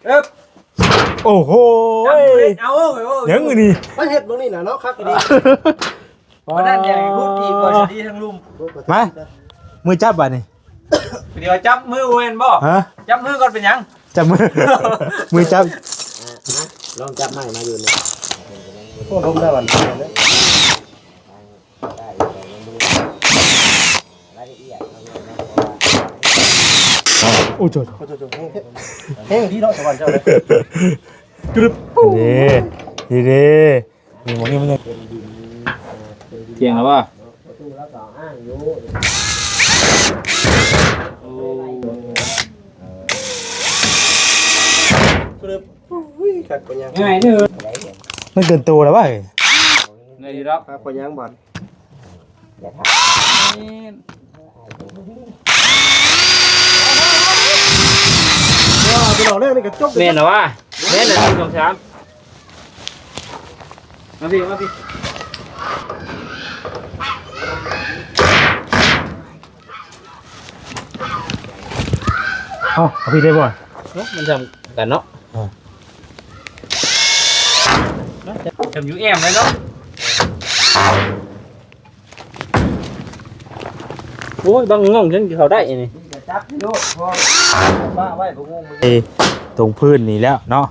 ເອີບ ໂອ້ໂຫ ເອົາເອົາ ຍັງອັນນີ້ ມັນເຮັດເບິ່ງນີ້ນະເນາະ ຄັກດີ. ບໍ່ນັ້ນແຫຼະ ພຸດອີກວ່າຊິດີທາງລຸ່ມ. ມາ ມືຈັບບາດນີ້ ດຽວຈັບມືແມ່ນບໍ່? ຮະ? ຈັບມືກ່ອນເປັນຫຍັງ? ຈັບມື ມືຈັບ ອ່ະ ມາ ລອງຈັບໄມ້ມາຢູ່ນີ້. ໂອ້ ລົມໄດ້ບັດນີ້ເດ້. ໂອ້ໂຫ ໂອ້ໂຫ ແຮງດີເນາະ ສະຫວ່ານເຈົ້າເດ້. ກຶບ ນີ້ ນີ້ເດ້ ນີ້ໝ່ອງນີ້ມັນຍັງ ທ່ຽງແລ້ວບໍ່? ໂອ້ ກຶບ ອຸ້ຍ ຄັກປານຫຍັງ ງ່າຍເດີ້ ມັນເກີນໂຕແລ້ວເວີ້ຍ ໄດ້ຢູ່ດອກ ຄັກປານຫຍັງບາດ. ແມ່ນແລ້ວວະ ແມ່ນແລ້ວ ໜຶ່ງ ສອງ ສາມ ມາພີ່ ມາພີ່ ເອົ້າ ເອົາພີ່ໄດ້ບໍ່? ເນາະ ມັນຊ່ຳກັນເນາະ ອ່າ ຈຳຢູ່ແອ້ມເລີຍເນາະ. ໂອ້ຍ ບັງງົງຈັ່ງຊິເຂົ້າໄດ້ນີ້ ຈັບໂລດ ພໍປ້າໄວ້ບໍ່ງົງ ເອີ ຕົງພື້ນນີ້ແລ້ວເນາະ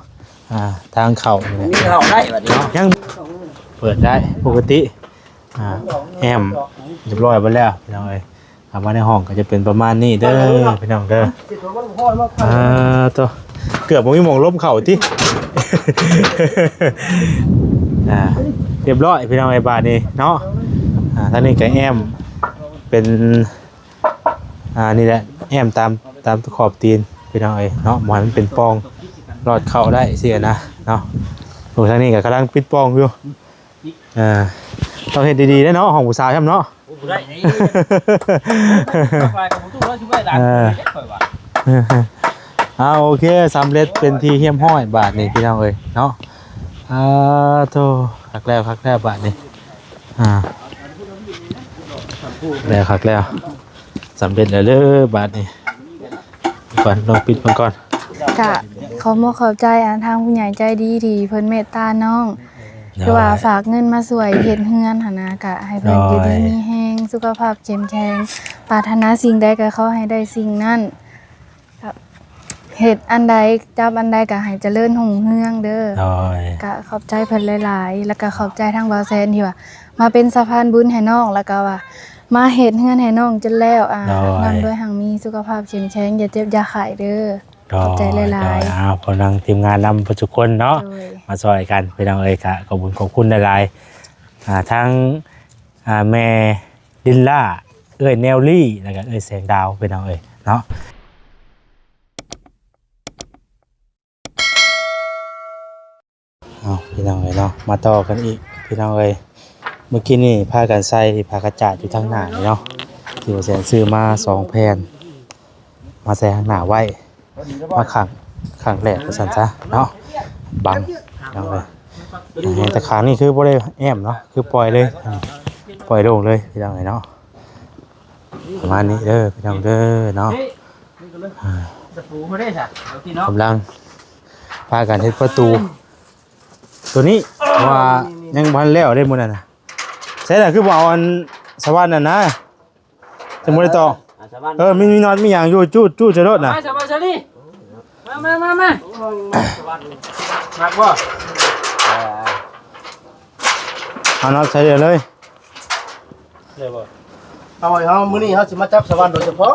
ອ່າ ທາງເຂົ້ານີ້ແຫຼະ ມີເຂົ້າໄດ້ບັດນີ້ເນາະ ຍັງເປີດໄດ້ປົກກະຕິ ອ່າ ແອ້ມຮຽບຮ້ອຍເບິດແລ້ວ ພີ່ນ້ອງເອີຍ. ເຂົ້າມາໃນຫ້ອງກໍຈະເປັນປະມານນີ້ເດີ ພີ່ນ້ອງເດີ ອ່າ ໂຕ ເກືອບບໍ່ມີໝ່ອງລົມເຂົ້າຕິ ອ່າ ຮຽບຮ້ອຍ ພີ່ນ້ອງເອີຍ ບາດນີ້ເນາະ ອ່າ ທາງນີ້ກໍແອ້ມເປັນ ອ່າ ນີ້ແຫຼະ ແອ້ມຕາມ ຕາມຂອບຕີນ ພີ່ນ້ອງເອີຍເນາະ ບໍ່ໃຫ້ມັນເປັນປ່ອງ ລອດເຂົ້າໄດ້ຊີ້ນະເນາະ. ໂອ້ ທາງນີ້ກໍກຳລັງປິດປ່ອງຢູ່ ອ່າ ຕ້ອງເຮັດດີໆເດ້ເນາະ ຫ້ອງຜູ້ສາວຊ້ຳເນາະ ບໍ່ໄດ້ ເອີ ເອີ ເອົາ ໂອເຄ ສຳເລັດເປັນທີ່ຮຽບຮ້ອຍບາດນີ້ ພີ່ນ້ອງເອີຍເນາະ. ອ່າ ໂທ້ ຄັກແລ້ວ ຄັກແລ້ວບາດນີ້ ອ່າ ແລ້ວ ຄັກແລ້ວ ສຳເລັດແລ້ວເດີບາດນີ້ ກ່ອນ ລອງປິດເບິ່ງກ່ອນ. ກະຂອບມຸກຂອບໃຈ ອ່າ ທາງຜູ້ໃຫຍ່ໃຈດີທີ່ເພິ່ນເມດຕານ້ອງ ໂດຍ ຄືວ່າຝາກເງິນມາຊ່ວຍເຮັດເຮືອນຫັ້ນນະ ກະໃຫ້ເພິ່ນ ໂດຍ ຢູ່ດີມີແຮງ ສຸຂະພາບເຂັ້ມແຂງ ປາດຖະໜາສິ່ງໃດກໍຂໍໃຫ້ໄດ້ສິ່ງນັ້ນ ເຮັດອັນໃດ ຈັບອັນໃດກໍໃຫ້ຈະເລີນຮຸ່ງເຮືອງເດີ ໂດຍ ກະຂອບໃຈເພິ່ນຫຼາຍໆ ແລ້ວກະຂອບໃຈທາງບ່າວແຊນທີ່ວ່າມາເປັນສະພານບຸນໃຫ້ນ້ອງ ແລ້ວກະວ່າມາເຮັດເຮືອນໃຫ້ນ້ອງຈົນແລ້ວ ອ່າ ໂດຍ ຮ່ຳລວຍຮັ່ງມີ ສຸຂະພາບເຂັ້ມແຂງ ຢ່າເຈັບຢ່າໄຂ້ເດີ. ໂດຍ ຂອບໃຈຫຼາຍໆ ໂດຍ ອ້າວ ກຳລັງທີມງານນຳເບິດທຸກຄົນເນາະ ໂດຍ ມາຊ່ອຍກັນ ພີ່ນ້ອງເອີຍ ກະຂອບບຸນຂອບຄຸນຫຼາຍໆ ອ່າ ທັງ ອ່າ ແມ່ລິນລາ ເອື້ອຍແນວລີ ແລ້ວກະເອື້ອຍແສງດາວ ພີ່ນ້ອງເອີຍເນາະ. ເອົາ ພີ່ນ້ອງເອີຍເນາະ ມາຕໍ່ກັນອີກ ພີ່ນ້ອງເອີຍ ມື້ກີ້ນີ້ພາກັນໃສ່ຜ້າຂະຈາດຢູ່ທາງໜ້ານີ້ເນາະ ທີ່ວ່າແສນຊື້ມາສອງແຜ່ນ ມາໃສ່ທາງໜ້າໄວ້ ມາຂ້າງ ຂ້າງແລກວ່າຊັ້ນຊະເນາະ ບັງ ພີ່ນ້ອງເອີຍ ແຕ່ຂ້າງນີ້ຄືບໍ່ໄດ້ແອ້ມເນາະ ຄືປ່ອຍເລີຍ ປ່ອຍໂລ່ງເລີຍ ພີ່ນ້ອງເອີຍເນາະ ປະມານນີ້ເດີ ພີ່ນ້ອງເດີເນາະ. ອ່າ ກຳລັງພາກັນເຮັດປະຕູໂຕນີ້ ເພາະວ່າຍັງບໍ່ທັນແລ້ວເດ້ມື້ນັ້ນນະ ໃສລະ ຄືບໍ່ເອົາອັນສະຫວັນນັ້ນນະ ຈັ່ງບໍ່ໄດ້ຕໍ່ ອ່າ ສະຫວັນ ເອີ ມີ ມີນັອດມີຫຍັງຢູ່ ຈູດ ຈູດໃສ່ໂລດນະ ມາ ສະຫວັນ ສາລີ ມາ ມາ ມາ ມາ ສະຫວັນ ມັກບໍ່? ເອົານັອດໃສ່ເລີຍ ໄດ້ບໍ່? ເອົາ ເຮົາ ມື້ນີ້ເຮົາຊິມາຈັບສະຫວັນໂດຍສະເພາະ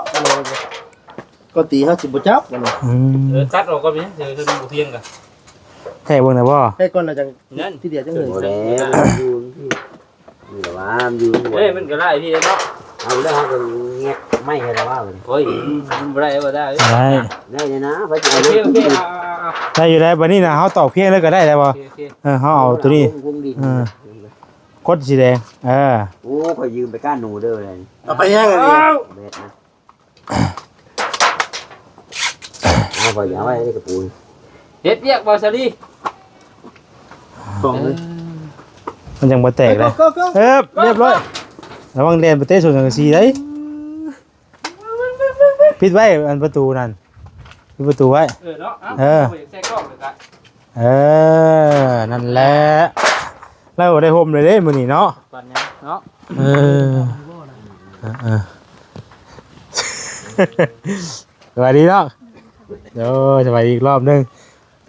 ກໍຕີເຮົາຊິບໍ່ຈັບ ອືມ ເອີ ຕັດອອກກ່ອນ ເປັນຫຍັງ ເອີ ມັນບໍ່ພຽງກັນ ແທະເບິ່ງໄດ້ບໍ່? ແທະກ່ອນແລ້ວຈັ່ງ ນັ້ນ ທີດຽວຈັ່ງເລີຍ ບໍ່ແລ້ວ ຢູ່ທີ່ ມັນກໍວ່າມັນຢູ່ ເອີຍ ມັນກໍໄດ້ທີ່ເນາະ ເອົາແລ້ວເຮົາກໍແງະໄມ້ໃຫ້ລະວ່າ ໂອ້ຍ ມັນບໍ່ໄດ້ ບໍ່ໄດ້ ໄດ້ ໄດ້ນະ ໄປເອົາ ໂອເຄ ໂອເຄ ເອົາ ເອົາ ເອົາ ໄດ້ຢູ່ແລ້ວ ບັດນີ້ນະ ເຮົາຕອກພຽງເລີຍກໍໄດ້ແລ້ວບໍ່? ໂອເຄ ໂອເຄ ເອີ ເຮົາເອົາໂຕນີ້ ວົງດິນ ເອີ ກົດສີແດງ ເອີ ໂອ້ ຂ້ອຍຢືມໄປກ້ານໜູເດີ ເອົາໄປຫຍັງອັນນີ້? ເບັດນະ ເອົາໄປ ເອົາໄວ້ໃນກະປຸງ ເຮັດວຽກບໍ່ສາລີ ຂອງເລີຍ ເອີ ມັນຍັງບໍ່ແຕກເລີຍ ເອີ ຮຽບຮ້ອຍ ລະວັງແລ່ນໄປເຕະຊົນສັງກະສີໄດ໋ ປິດໄວ້ອັນປະຕູນັ້ນ ປິດປະຕູໄວ້ ເອີເນາະ ເອີ ເອົາ ເອົາ ຢາກໃສ່ກ້ອງເລີຍກະ ເອີ ນັ້ນແຫຼະ ເຮົາໄດ້ຮົ່ມເລີຍເດ້ມື້ນີ້ເນາະ ປານຫຍັງເນາະ ເອີ ເອີ ເອີ ສະບາຍດີເນາະ ໂອ້ຍ ສະບາຍດີອີກລອບໜຶ່ງ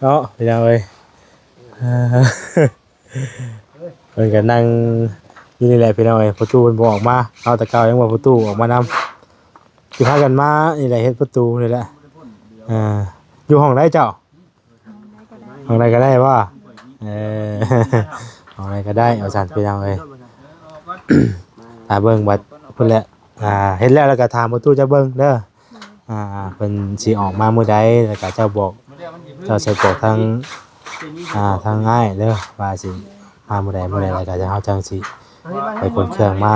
ເນາະ ພີ່ນ້ອງເອີຍ ເອີ ເພິ່ນກໍນັ່ງຢູ່ນີ້ແຫຼະພີ່ນ້ອງເອີຍ ພໍ່ຕູ້ເພິ່ນບໍ່ອອກມາ ເອົາແຕ່ເກົ່າຍັງວ່າພໍ່ຕູ້ອອກມານຳ ຊິພາກັນມານີ້ແຫຼະ ເຮັດປະຕູນີ້ແຫຼະ ອ່າ ຢູ່ຫ້ອງໃດເຈົ້າ? ຫ້ອງໃດກໍໄດ້ບໍ່? ເອີ ຫ້ອງໃດກໍໄດ້ ວ່າຊັ້ນພີ່ນ້ອງເອີຍ ຖ້າເບິ່ງບັດພຸ້ນແຫຼະ ອ່າ ເຮັດແລ້ວ ແລ້ວກໍຖາມພໍ່ຕູ້ເຈົ້າເບິ່ງເດີ ອ່າ ເພິ່ນຊິອອກມາມື້ໃດ ແລ້ວກໍເຈົ້າບອກ ເຈົ້າໃສ່ບອກທາງ ອ່າ ທາງອ້າຍເດີ ວ່າຊິມາມື້ໃດ ມື້ໃດ ແລ້ວກໍເຮົາຈັ່ງຊິໄປຂົນເຄື່ອງມາ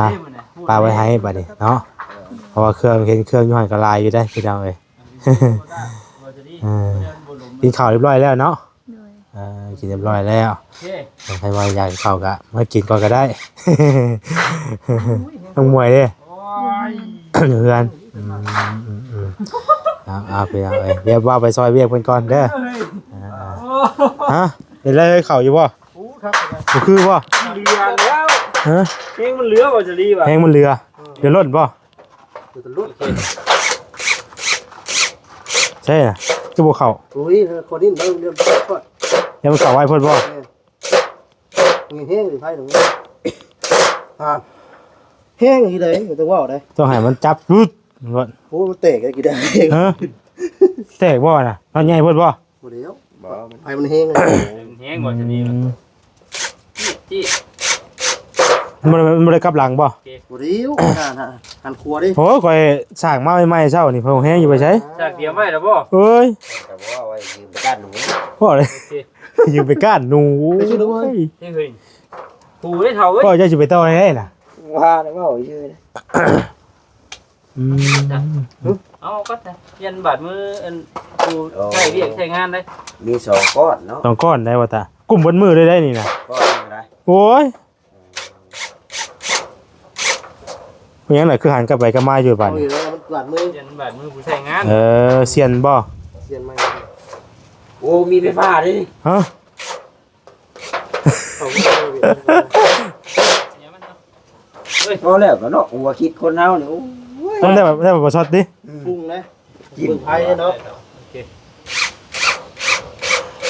ປະໄວ້ໃຫ້ບັດນີ້ເນາະ ເພາະວ່າເຄື່ອງ ເຫັນເຄື່ອງຢູ່ຫັ້ນກໍຫຼາຍຢູ່ເດ້ພີ່ນ້ອງເອີຍ ເອີ ກິນເຂົ້າຮຽບຮ້ອຍແລ້ວເນາະ? ໂດຍ ເອີ ກິນຮຽບຮ້ອຍແລ້ວ ໂອເຄ ໃຜວ່າຢາກເຂົ້າກະມາກິນກ່ອນກໍໄດ້ ນ້ອງມວຍເດ້ ໂອ້ຍ ຢູ່ເຮືອນ ອືມ ອືມ ອືມ ເອົາ ເອົາ ພີ່ນ້ອງເອີຍ ດຽວວ່າໄປຊ່ອຍວຽກເພິ່ນກ່ອນເດີ ເອີ ເອີ ຮະ ເປັນໄດເລີຍ ເຂົ້າຢູ່ບໍ່? ໂອ້ ຄັກ ບໍ່ຄືບໍ່? ເຫຼືອແລ້ວ ຮະ ແຮງມັນເຫຼືອບໍ່ ຈະດີວ່າ ແຮງມັນເຫຼືອ ເອີ ເຫຼືອລົ້ນບໍ່? ເຫຼືອລົ້ນ ໃຊ່ນະ ຄືບໍ່ເຂົ້າ? ໂອ້ຍ ຄົນນີ້ເຮົາເລື່ອງ ຍັງເຂົ້າໄວໂພດບໍ່? ແມ່ນ ມີແຮງຢູ່ໄຜດອກ ອ່າ ແຮງຢູ່ໃດ ບໍ່ຕ້ອງເວົ້າໃດ ຕ້ອງໃຫ້ມັນຈັບປຶດໂລດ ໂອ້ ມັນແຕກໄດ້ກີ້ໄດ້ ຮະ ແຕກບໍ່ນະ? ມັນໃຫຍ່ໂພດບໍ່? ບໍ່ແລ້ວ ບໍ່ ໄຜມັນແຮງ ມັນແຮງບໍ່ຊະນີ້ ອືມ ຈີ້ ມັນບໍ່ໄດ້ ມັນບໍ່ໄດ້ກັບຫຼັງບໍ່? ບໍ່ໄດ້ຢູ່ ຫັນ ຫັນຂວາເດ້ ໂອ້ຍ ຂ້ອຍສ້າງມາໃໝ່ໆເຊົ້ານີ້ ເພິ່ນແຮງຢູ່ໄປໃສ? ສ້າງຕຽມໄວ້ແລ້ວບໍ່? ເອີຍ ກໍບໍ່ວ່າໄວ້ຢືມໄປກ້ານໜູ ບໍ່ເລີຍ ໂອເຄ ຢືມໄປກ້ານໜູ ໄປຊື້ເດີເວີຍ ເຮີ້ຍ ເຮີ້ຍ ປູເດ້ເຖົ້າເອີຍ ກໍເຈົ້າຊິໄປຕໍ່ໃຫ້ໄດ້ນະ ວ່າແລ້ວເວົ້າຊື່ ອືມ ເອົາກ່ອນນະ ຢ້ານບາດມືອັນ ຜູ້ ໂອ້ ໃຊ້ວຽກໃຊ້ງານເດ້ ມີສອງກ້ອນເນາະ ສອງກ້ອນໄດ້ວ່າຕາ ກຸ້ມເບິດມື້ເລີຍໄດ໋ນີ້ນະ ກ້ອນໜຶ່ງໄດ໋ ໂອ້ຍ ເປັນຫຍັງລະ ຄືຫັນກັບໄປກັບມາຢູ່ບາດນີ້ ເອົາອີກແລ້ວ ມັນບາດມື ຢ້ານບາດມືຜູ້ໃຊ້ງານ ເອີ ສ່ຽນບໍ່? ສ່ຽນໃໝ່ ໂອ້ ມີໄຟຟ້າເດ້ ຮະ? ເອົາເອົາເອົາ ເອົາແລ້ວກໍເນາະ ຫົວຄິດຄົນເຮົານີ້ ໂອ້ຍ ຕ້ອງໄດ້ແບບ ໄດ້ແບບບໍ່ຊັອດຕິ ອືມ ປຸງນະ ກິນ ເບິ່ງໄພເນາະ ໂອເຄ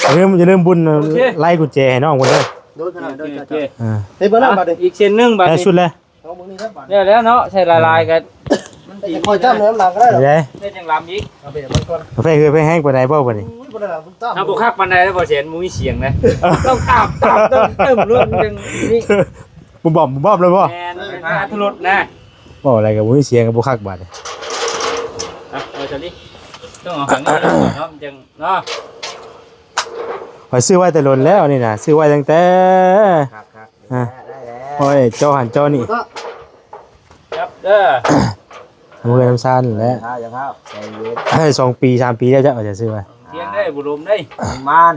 ຢ່າລືມ ຢ່າລືມບຸນ ໂອເຄ ໄລກຸນແຈໃຫ້ນ້ອງເພິ່ນເດີ ໂດຍຂະໜາດ ໂດຍ ໂອເຄ ໂດຍ ໂອເຄ ເອີ ເຮັດເບິ່ງນຳບາດນີ້ ອີກເສັ້ນໜຶ່ງບາດນີ້ ໄດ້ສຸດແລ້ວ ເອົາເບິ່ງນີ້ນຳບາດ ແລ້ວແລ້ວເນາະ ໃສ່ຫຼາຍໆກໍມັນຊິ ຄ່ອຍຈ້ຳໃນຫຼັງກໍໄດ້ດອກ ເຮັດຈັ່ງລຳອີກ ເອົາໄປເບິ່ງກ່ອນ ກາເຟຄືໄປແຮງປານໃດບໍ່ບັດນີ້ ໂອ້ຍ ບໍ່ໄດ້ລະ ເຮົາບໍ່ຄັກປານໃດແລ້ວ ບໍ່ແສນ ບໍ່ມີສຽງເດ້ ຕ້ອງຕາບຕາບຕ້ອງເຕີມລົດ ມັນຈັ່ງນີ້ ບຸ້ມບອມ ບຸ້ມບອມເລີຍບໍ່ ແມ່ນ ເປັນອັດຕະລົດນະ ເວົ້າອະໄລກໍບໍ່ມີສຽງກໍບໍ່ຄັກບາດນີ້ ອ່ະ ເອົາຊັ້ນນີ້ ຕ້ອງເອົາຫາງນີ້ເນາະ ມັນຈັ່ງເນາະ ຂ້ອຍຊື້ໄວ້ແຕ່ດົນແລ້ວນີ້ນະ ຊື້ໄວ້ຕັ້ງແຕ່ ຄັກໆ ອ່ະ ໄດ້ແລ້ວ ໂອ້ຍ ເຈາະຫັ້ນເຈາະນີ້ ຈັບເດີ ເມືອນຳຊານແຫຼະ ຢ່າພາວ ຢ່າພາວ ໃຈເຢັນ ເອີ ສອງປີ ສາມປີແລ້ວ ເຈົ້າ ເຈົ້າຊື້ໄວ້ ສຽງໄດ້ບໍ່ລົມໄດ້ ມານ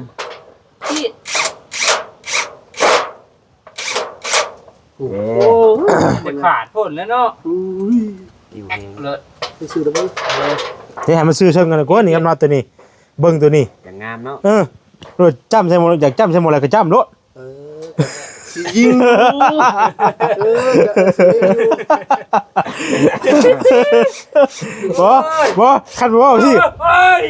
ໂອ້ ເອີ ໂອ້ຍ ມັນຈະຂາດໂພດແລ້ວເນາະ ອຸ້ຍ ຢູ່ແຮງ ເລີດ ໄປຊື້ແລ້ວເບິ່ງ ເອີ ເຮັດໃຫ້ມັນຊື້ເຊິ່ງກັນກວ່ານີ້ ກຳລັດໂຕນີ້ ເບິ່ງໂຕນີ້ ຢ່າງງາມເນາະ ເອີ ໂລດຈ້ຳໃສ່ໝົດ ຢາກຈ້ຳໃສ່ໝົດແລ້ວກໍຈ້ຳໂລດ ເອີ ຊິຍິງ ເອີ ຊິຍິງ ບໍ່ ບໍ່ ຄັນບໍ່ເວົ້າຊິ ໂອ້ຍ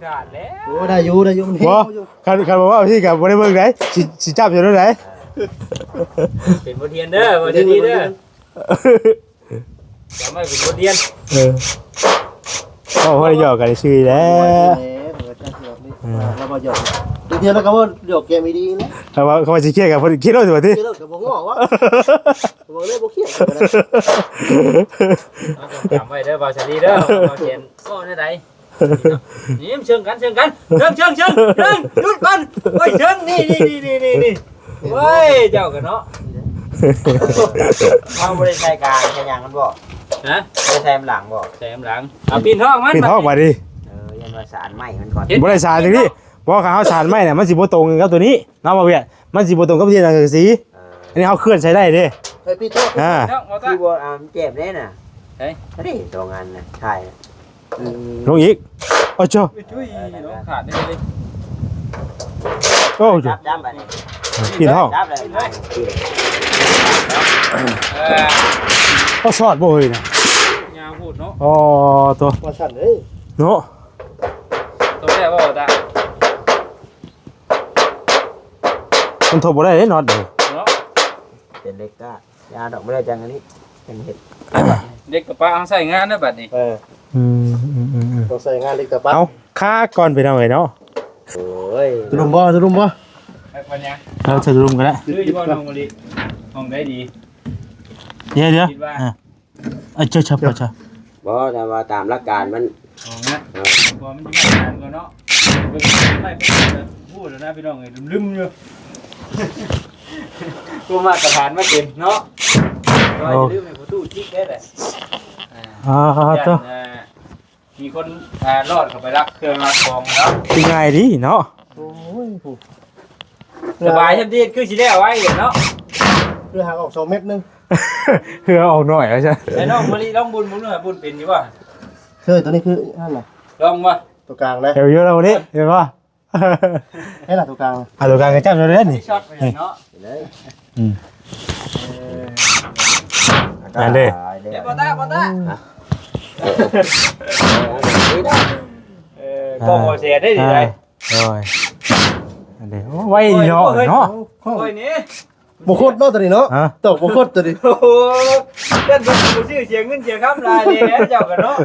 ຂາດແລ້ວ ໂອ້ ໄດ້ຢູ່ ໄດ້ຢູ່ ມັນແຮງ ບໍ່ ຢູ່ ຄັນ ຄັນບໍ່ເວົ້າຊິກໍບໍ່ໄດ້ເບິ່ງໃດ ຊິ ຊິຈັບຢູ່ແນວໃດ ເປັນບົດຮຽນເດີ ບໍ່ຈະດີເດີ ຈຳໄວ້ເປັນບົດຮຽນ ເອີ ເວົ້າພໍໄດ້ຫຍອກກັນຊື່ແຫຼະ ເອີ ລາວບໍ່ຫຍອກ ບາງເທື່ອລາວກໍບໍ່ຫຍອກແກມດີໆນະ ຖ້າວ່າ ເຂົາວ່າຊິຄຽດກັບເພິ່ນ ຄຽດໂລດ ວ່າຕິ ຄຽດໂລດກໍບໍ່ງໍວ່າ ເວົ້າເລີຍບໍ່ຄຽດກໍໄດ້ ເອົາ ຈຳໄວ້ເດີ ບ່າວຊາລີເດີ ບ່າວແສນ ເວົ້າແນວໃດ ນີ້ເຊີງກັນ ເຊີງກັນ ເຊີງ ເຊີງ ເຊີງ ເຊີງ ຢຸດກ່ອນ ໂອ້ຍ ເຊີງ ນີ້ ນີ້ ໂອ້ຍ ເຈົ້າກໍເນາະ ເຮົາບໍ່ໄດ້ໃສ່ການໃສ່ຫຍັງມັນບໍ່ ຮະ ບໍ່ໄດ້ໃສ່ນຳຫຼັງບໍ່ ໃສ່ນຳຫຼັງ ເອົາ ປິ່ນທອກມັນ ປິ່ນທອກບາດນີ້ ເອີ ຢ້ານວ່າສານໄມ້ມັນກ່ອນ ບໍ່ໄດ້ສານຈັ່ງນີ້ ບໍ່ ຄັນເຮົາສານໄມ້ນະ ມັນຊິບໍ່ຕົງກັບຕົວນີ້ເນາະ ບ່າວວຽກ ມັນຊິບໍ່ຕົງກັບທີ່ສັງກະສີ ເອີ ອັນນີ້ເຮົາເຄື່ອນໃສ່ໄດ້ເດ້ ເອີ ປີ້ໂຕ ອ່າ ຄືບໍ່ ອ່າ ມັນເຈັບເດ້ນະ ເອີ ອັນນີ້ສອງອັນນະ ຖ່າຍ ລົງອີກ ເອົາເຈົ້າ ອຸ້ຍ ລົງຂາດໄດ້ເລີຍ ໂອ້ ຈັບ ຈັບບັດນີ້ ປີນທ້ອງ ຈັບເລີຍ ເອີ ເອົາຊອດບໍ່ເຮີ້ຍນະ ຍາວໂພດເນາະ ອໍ ໂຕ ວ່າຊັ້ນເດ້ ເນາະ ໂຕແທ້ບໍ່ຕາ ມັນທົບບໍ່ໄດ້ເດ້ ນັອດເດ້ ເນາະ ເປັນເຫຼັກກະ ຢ່າດອກ ບໍ່ໄດ້ຈັ່ງອັນນີ້ ເປັນເຫັດ ເດັກກະປະເຮົາໃຊ້ງານນະບັດນີ້ ເອີ ອືມ ອືມ ອືມ ອືມ ຕ້ອງໃຊ້ງານເຫຼັກກະປະ ເອົາ ຄາກ່ອນພີ່ນ້ອງເອີຍເນາະ ໂອ້ຍ ຕະລຸມບໍ່ ຕະລຸມບໍ່ ໃຫ້ປັນຫຍັງ ເອົາ ຕະລຸມກໍໄດ້ ຄືຢູ່ບໍ່ນ້ອງມະລິ ຫ້ອງໃດດີ ດຽວ ດຽວ ຄິດວ່າ ອ່າ ເອົາ ເຈົ້າ ເຈົ້າ ເຈົ້າ ບໍ່ ແຕ່ວ່າຕາມຫຼັກການມັນ ອອກນະ ເອີ ເພາະວ່າມັນຊິມາຂອງກ່ອນເນາະ ເບິ່ງໄປເພິ່ນກໍຮູ້ແລ້ວນະພີ່ນ້ອງເອີຍ ລຶມໆຢູ່ ພວກມາດຕະຖານມາເຕັມເນາະ ແຕ່ວ່າຢ່າລືມໃຫ້ປະຕູຈິກແດ່ແຫຼະ ອ່າ ອ່າ ຢ້ານ ເອີ ມີຄົນ ອ່າ ລອດເຂົ້າໄປລັກເຄື່ອງລັກຂອງເນາະ ຊິງ່າຍດີເນາະ ໂອ້ຍ ຜູ້ ສະບາຍ ຊ່ຳດີ ຄືຊິແລ້ວໄວເນາະ ຄືຫາກອອກສອງເມັດໜຶ່ງ ເພື່ອອອກໜ້ອຍວ່າຊັ້ນ ໃຫ້ນ້ອງມະລິລອງບຸນເບິ່ງດູ ບຸນເປັນຢູ່ບໍ່ ເຄີຍ ຕົວນີ້ຄືຫັ້ນນະ ລອງບໍ່ ຕົວກາງນະ ເອີ ຢູ່ແລ້ວນີ້ ເຫັນບໍ່ ໃຫ້ລະຕົວກາງ ອ່າ ຕົວກາງກໍຈັບເລີຍນີ້ ຊັອດໄປເນາະ ເລີຍ ອືມ ເອີ ອັນເດ້ ເດ້ ບໍ່ຕາ ບໍ່ຕາ ເອີ ກໍບໍ່ເສຍໄດ້ດີໃດ ໂອ້ຍ ອັນເດ້ ໂອ້ ໄວເນາະ ເນາະ ຂ້ອຍນີ້ ບໍ່ຄົດເນາະຕົວນີ້ເນາະ ຮະ ຕອກບໍ່ຄົດຕົວນີ້ ໂອ້ໂຫ ເປັນບໍ່ຊື່ເສຍເງິນເສຍຄຳຫຼາຍແດ່ເຈົ້າກໍເນາະ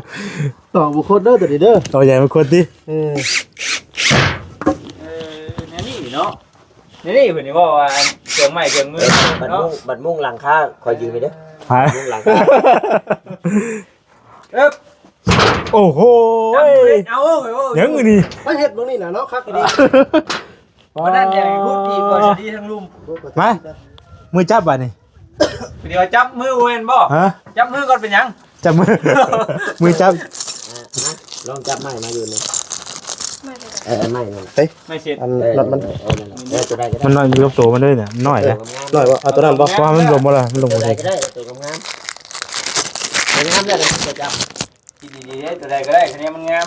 ຕອກບໍ່ຄົດເດີຕົວນີ້ເດີ ຕົວໃຫຍ່ບໍ່ຄົດຕິ ເອີ ເອີ ແນວນີ້ເນາະ ແນວນີ້ເພິ່ນນີ້ເວົ້າວ່າເຄື່ອງໄມ້ເຄື່ອງມື ເອີ ບັດ ເນາະ ມຸງ ບັດມຸງຫຼັງຄາ ຂ້ອຍຢືມໄປເດີ ຮະ ມຸງຫຼັງຄາ ເອີບ ໂອ້ໂຫ ເອົາ ເອົາ ຍັງນີ້ ມາເຮັດເບິ່ງນີ້ນະເນາະ ຄັກດີ ບໍ່ນັ້ນແຫຼະ ພຸດອີກວ່າຊິດີທາງລຸ່ມ ມາ ມືຈັບບາດນີ້ ດຽວຈັບມືແມ່ນບໍ່ ຮະ ຈັບມືກ່ອນເປັນຫຍັງ ຈັບມື ມືຈັບ ອ່ະ ມາ ລອງຈັບໄມ້ມາຢູ່ນີ້ ເອີ ໄມ້ນັ້ນ ເອີ ໄມ້ນັ້ນ ເອີຍ ໄມ້ເສດ ອັນ ເອີ ນັ້ນມັນ ເອີ ນັ້ນແຫຼະ ເອີ ຕົວໃດກໍໄດ້ ມັນນ້ອຍຢູ່ກັບໂຕມັນເດ້ນະ ມັນນ້ອຍແຫຼະ ນ້ອຍບໍ່ ເອົາຕົວນັ້ນບໍ່ ເພາະວ່າມັນລົມບໍ່ໄດ້ ມັນລົມບໍ່ໄດ້ ຕົວງາມໆ ຕົວງາມໆ ແລ້ວຕົວໃດກໍຈັບ ຄິດດີໆເດ້ ຕົວໃດກໍໄດ້ ຄັນນີ້ມັນງາມ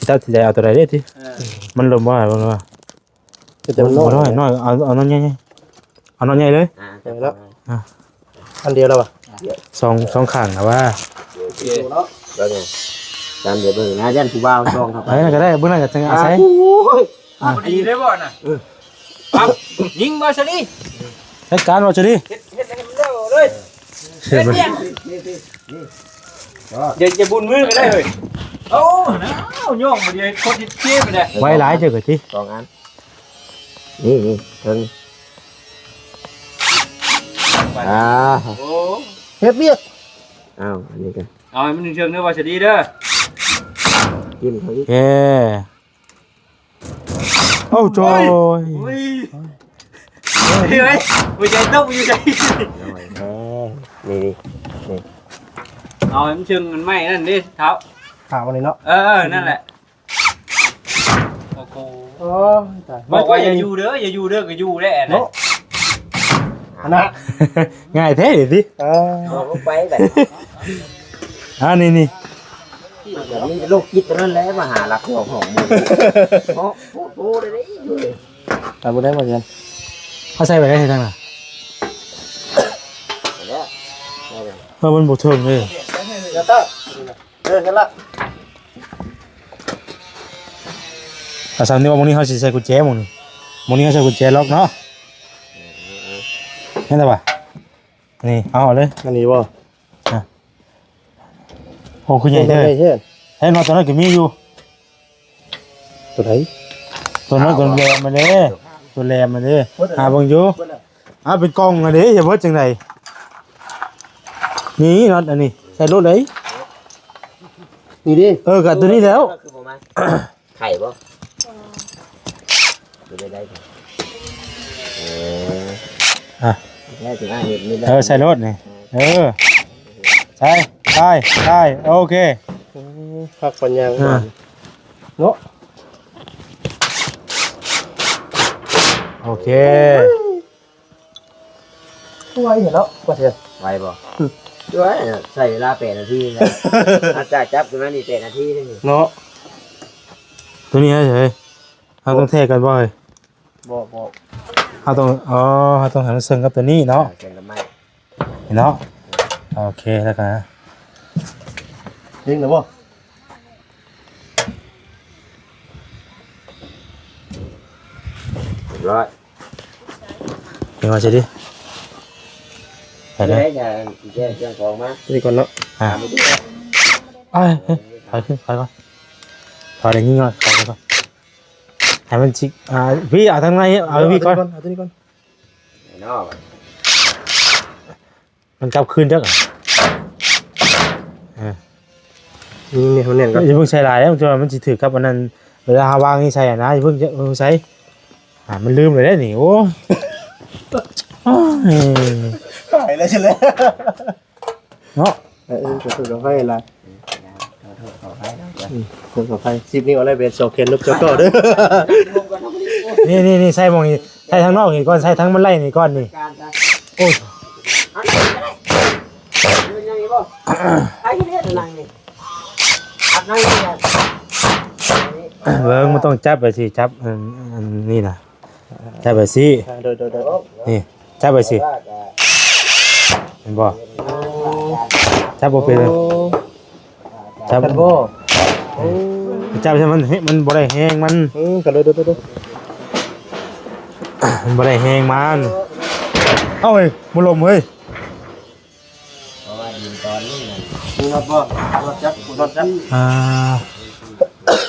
ເຈົ້າຊິໄດ້ເອົາຕົວໃດເດ້ຕິ ເອີ ມັນລົມບໍ່ໄດ້ ມັນບໍ່ ເປັນແຕ່ມັນນ້ອຍ ບໍ່ນ້ອຍ ນ້ອຍ ເອົາ ເອົານ້ອຍໃຫຍ່ ເອົານ້ອຍໃຫຍ່ເລີຍ ອ່າ ເອົາແລ້ວ ອ່າ ອັນດຽວແລ້ວຫວາ ສອງ ສອງຂ້າງນະຫວາ ໂອເຄ ເນາະ ແລ້ວນີ້ ຕາມດຽວເບິ່ງນະ ຢ້ານຜູ້ບ່າວສ່ອງເຂົ້າໄປ ເອີ ນັ້ນກໍໄດ້ ເບິ່ງນັ້ນກໍຈັງອາໄສ ອ່າ ໂອ້ຍ ອ່າ ພໍດີເລີຍບໍ່ນະ ເອີ ປັບ ຍິງບໍ່ຊະລີ ຈັດການບໍ່ຊະລີ ເຮັດ ເຮັດໃຫ້ມັນເລີຍ ເຮັດມັນ ນີ້ ນີ້ ນີ້ ຢ່າ ຢ່າບຸນມືກໍໄດ້ເວີຍ ໂອ້ ໜາວ ຍ່ອງບໍ່ໄດ້ ຄົນເຮັດເກມໄດ້ ໄວຫຼາຍເຈົ້າກໍຕິ ສອງອັນ ນີ້ ນີ້ ເທິງ ໄປ ອ່າ ໂອ້ ເຮັດວຽກ ອ້າວ ອັນນີ້ກໍ ເອົາໃຫ້ມັນເທິງເດີ ວ່າຊະດີເດີ ກິນເຂົາອີກ ເອີ ໂອ້ໂຈຍ ໂອ້ຍ ເຮີ້ຍ ຫົວໃຈຕົກຢູ່ໃສ ເອີ ນີ້ ນີ້ ນີ້ ເອົາໃຫ້ມັນເທິງ ມັນໄໝ້ນັ້ນເດ້ ທ້າວ ຂາວນີ້ເນາະ ເອີ ນັ້ນແຫຼະ ໂອ້ໂຫ ໂອ້ຍ ຕາຍ ບອກວ່າຢ່າຢູ່ເດີ ຢ່າຢູ່ເດີ ກໍຢູ່ແຫຼະ ເນາະ ອັນນັ້ນ ງ່າຍແທ້ເດ ເອີ ເອົາລົງໄປແຫຼະ ອ່າ ນີ້ ນີ້ ແບບນີ້ໂລກຈິດເທົ່ານັ້ນແຫຼະ ມາຫາລັກຂອງຂອງໝູ່ ເນາະ ໂອ້ໂຫ ໄດ້ຢູ່ ເອົາບໍ່ໄດ້ບໍ່ເຫັນ ເຮົາໃສ່ໄວ້ໄດ້ທາງນັ້ນ ໄດ້ແລ້ວ ເອີ ມັນບໍ່ເຖິງເດ້ ຢ່າຕາ ເອີ ເຫັນລະ ອາ ສ່ຳນີ້ວ່າ ໝ່ອງນີ້ເຮົາຊິໃສ່ກຸນແຈ ໝ່ອງນີ້ ໝ່ອງນີ້ເຮົາໃສ່ກຸນແຈລັອກເນາະ ເຫັນແລ້ວຫວາ ນີ້ ເອົາເອົາເລີຍ ອັນນີ້ບໍ່ ອ່ະ ໂອ້ ຄືໃຫຍ່ແທ້ ໃຫຍ່ແທ້ ເຫັນວ່າຕົວນັ້ນກໍມີຢູ່ ຕົວໃດ ຕົວນັ້ນ ຕົວແຫຼມມາເດ້ ຕົວແຫຼມມາເດ້ ເບິດແລ້ວ ຫາເບິ່ງຢູ່ ເບິດແລ້ວ ອ່າ ເປັນກ່ອງອັນນີ້ ຈະເບິດຈັ່ງໃດ ນີ້ນັອດອັນນີ້ ໃສ່ໂລດເລີຍ ນີ້ເດ້ ເອີ ກໍຕົວນີ້ແລ້ວ ຄືບໍ່ມາ ໄຂ່ບໍ່ ບໍ່ ບໍ່ໄດ້ໄດ້ ເອີ ອ່ະ ແລ້ວຊິອ້າຍເຮັດນີ້ ເອີ ໃສ່ໂລດນີ້ ເອີ ໃສ່ ໃສ່ ໃສ່ ໂອເຄ ອືມ ຄັກປານຫຍັງ ອ່າ ເນາະ ໂອເຄ ໄວແທ້ເນາະ ວ່າເທື່ອ ໄວບໍ່? ອືມ ໄວ ໃຊ້ເວລາແປດນາທີນີ້ແຫຼະ ຫຼັງຈາກຈັບຂຶ້ນມານີ້ແປດນາທີເດ້ນີ້ເນາະ. ໂຕນີ້ເອີຍ ເຮົາຕ້ອງແທກກັນບໍ່ເອີຍ? ບໍ່ ບໍ່ ເຮົາຕ້ອງ ອໍ ເຮົາຕ້ອງໃຫ້ມັນເຊິ່ງກັບໂຕນີ້ເນາະ ເຊິ່ງກັບໄມ້ ນີ້ເນາະ. ໂອເຄ ແລ້ວກໍຍິງແລ້ວບໍ່? ຮຽບຮ້ອຍ ເຮັດວ່າຊິດີ ໄປເດີ ແຈກ ແຈກຂອງມາ ນີ້ກ່ອນເນາະ. ອ່າ ເອົາໄປ ເອີຍ ເອີຍ ຖອຍຂຶ້ນ ຖອຍກ່ອນ ຖອຍໄດ້ຍິງກ່ອນ ຖອຍກ່ອນ ໃຫ້ມັນຊິ ອ່າ ພີ່ ເອົາທາງໃນ ເອົາ ເອົາ ພີ່ກ່ອນ ເອົາຕົວນີ້ກ່ອນ ເອົາຕົວນີ້ກ່ອນ ເນາະ ມັນກັບຄືນຈັກ ເອີ ນີ້ ນີ້ ມັນແໜ້ນກ່ອນ ຢ່າເພິ່ງໃສ່ຫຼາຍເດ້ ມັນຊິຖືກກັບອັນນັ້ນ ເວລາເຮົາວາງນີ້ໃສ່ຫັ້ນນະ ຢ່າເພິ່ງ ຢ່າເພິ່ງໃສ່ ອ່າ ມັນລືມໄປແລ້ວນີ້ ໂອ້ຍ ຕາຍແລ້ວຊິແລ້ວ ເນາະ. ເອີ ເອີ ຂໍໂທດຂໍອະໄພຫຼາຍ ຂໍໂທດຂໍອະໄພເນາະ ອືມ ຂໍໂທດຂໍອະໄພ ສິບນິ້ວເອົາໄດ້ເປັນສອງແຂນນົບຈອກອເດີ ນີ້ ນີ້ ນີ້ ໃສ່ໝ່ອງນີ້ ໃສ່ທາງນອກນີ້ກ່ອນ ໃສ່ທາງມັນໄລ່ນີ້ກ່ອນນີ້ ການຊະ ໂອ້ຍ ອັນນີ້ກໍໄດ້ ເປັນຫຍັງອີກບໍ່? ໃຜເຮັດອັນນັ້ນນີ້ ອັນນັ້ນນີ້ ເບິ່ງ ມັນຕ້ອງຈັບໄປຊິ ຈັບ ອັນ ອັນນີ້ນະ ຈັບໄປຊິ ອ່າ ໂດຍ ໂດຍ ໂດຍ ນີ້ ຈັບໄປຊິ ເຫັນບໍ່? ຈັບບໍ່ເປັນ ໂອ້ ຈັບ ຈັບບໍ່? ໂອ້ ຈັບໃຫ້ມັນ ມັນບໍ່ໄດ້ແຮງມັນ ເອີ ກັນເລີຍ ໂດຍ ໂດຍ ໂດຍ ມັນບໍ່ໄດ້ແຮງມັນ ເອົ້າ ເຮີ້ຍ ບໍ່ລົມເຮີ້ຍ. ເພາະວ່າດິນຕອນນີ້ນະ ມີນັອດບໍ່? ນັອດຈັກ ນັອດຈັກ ອ່າ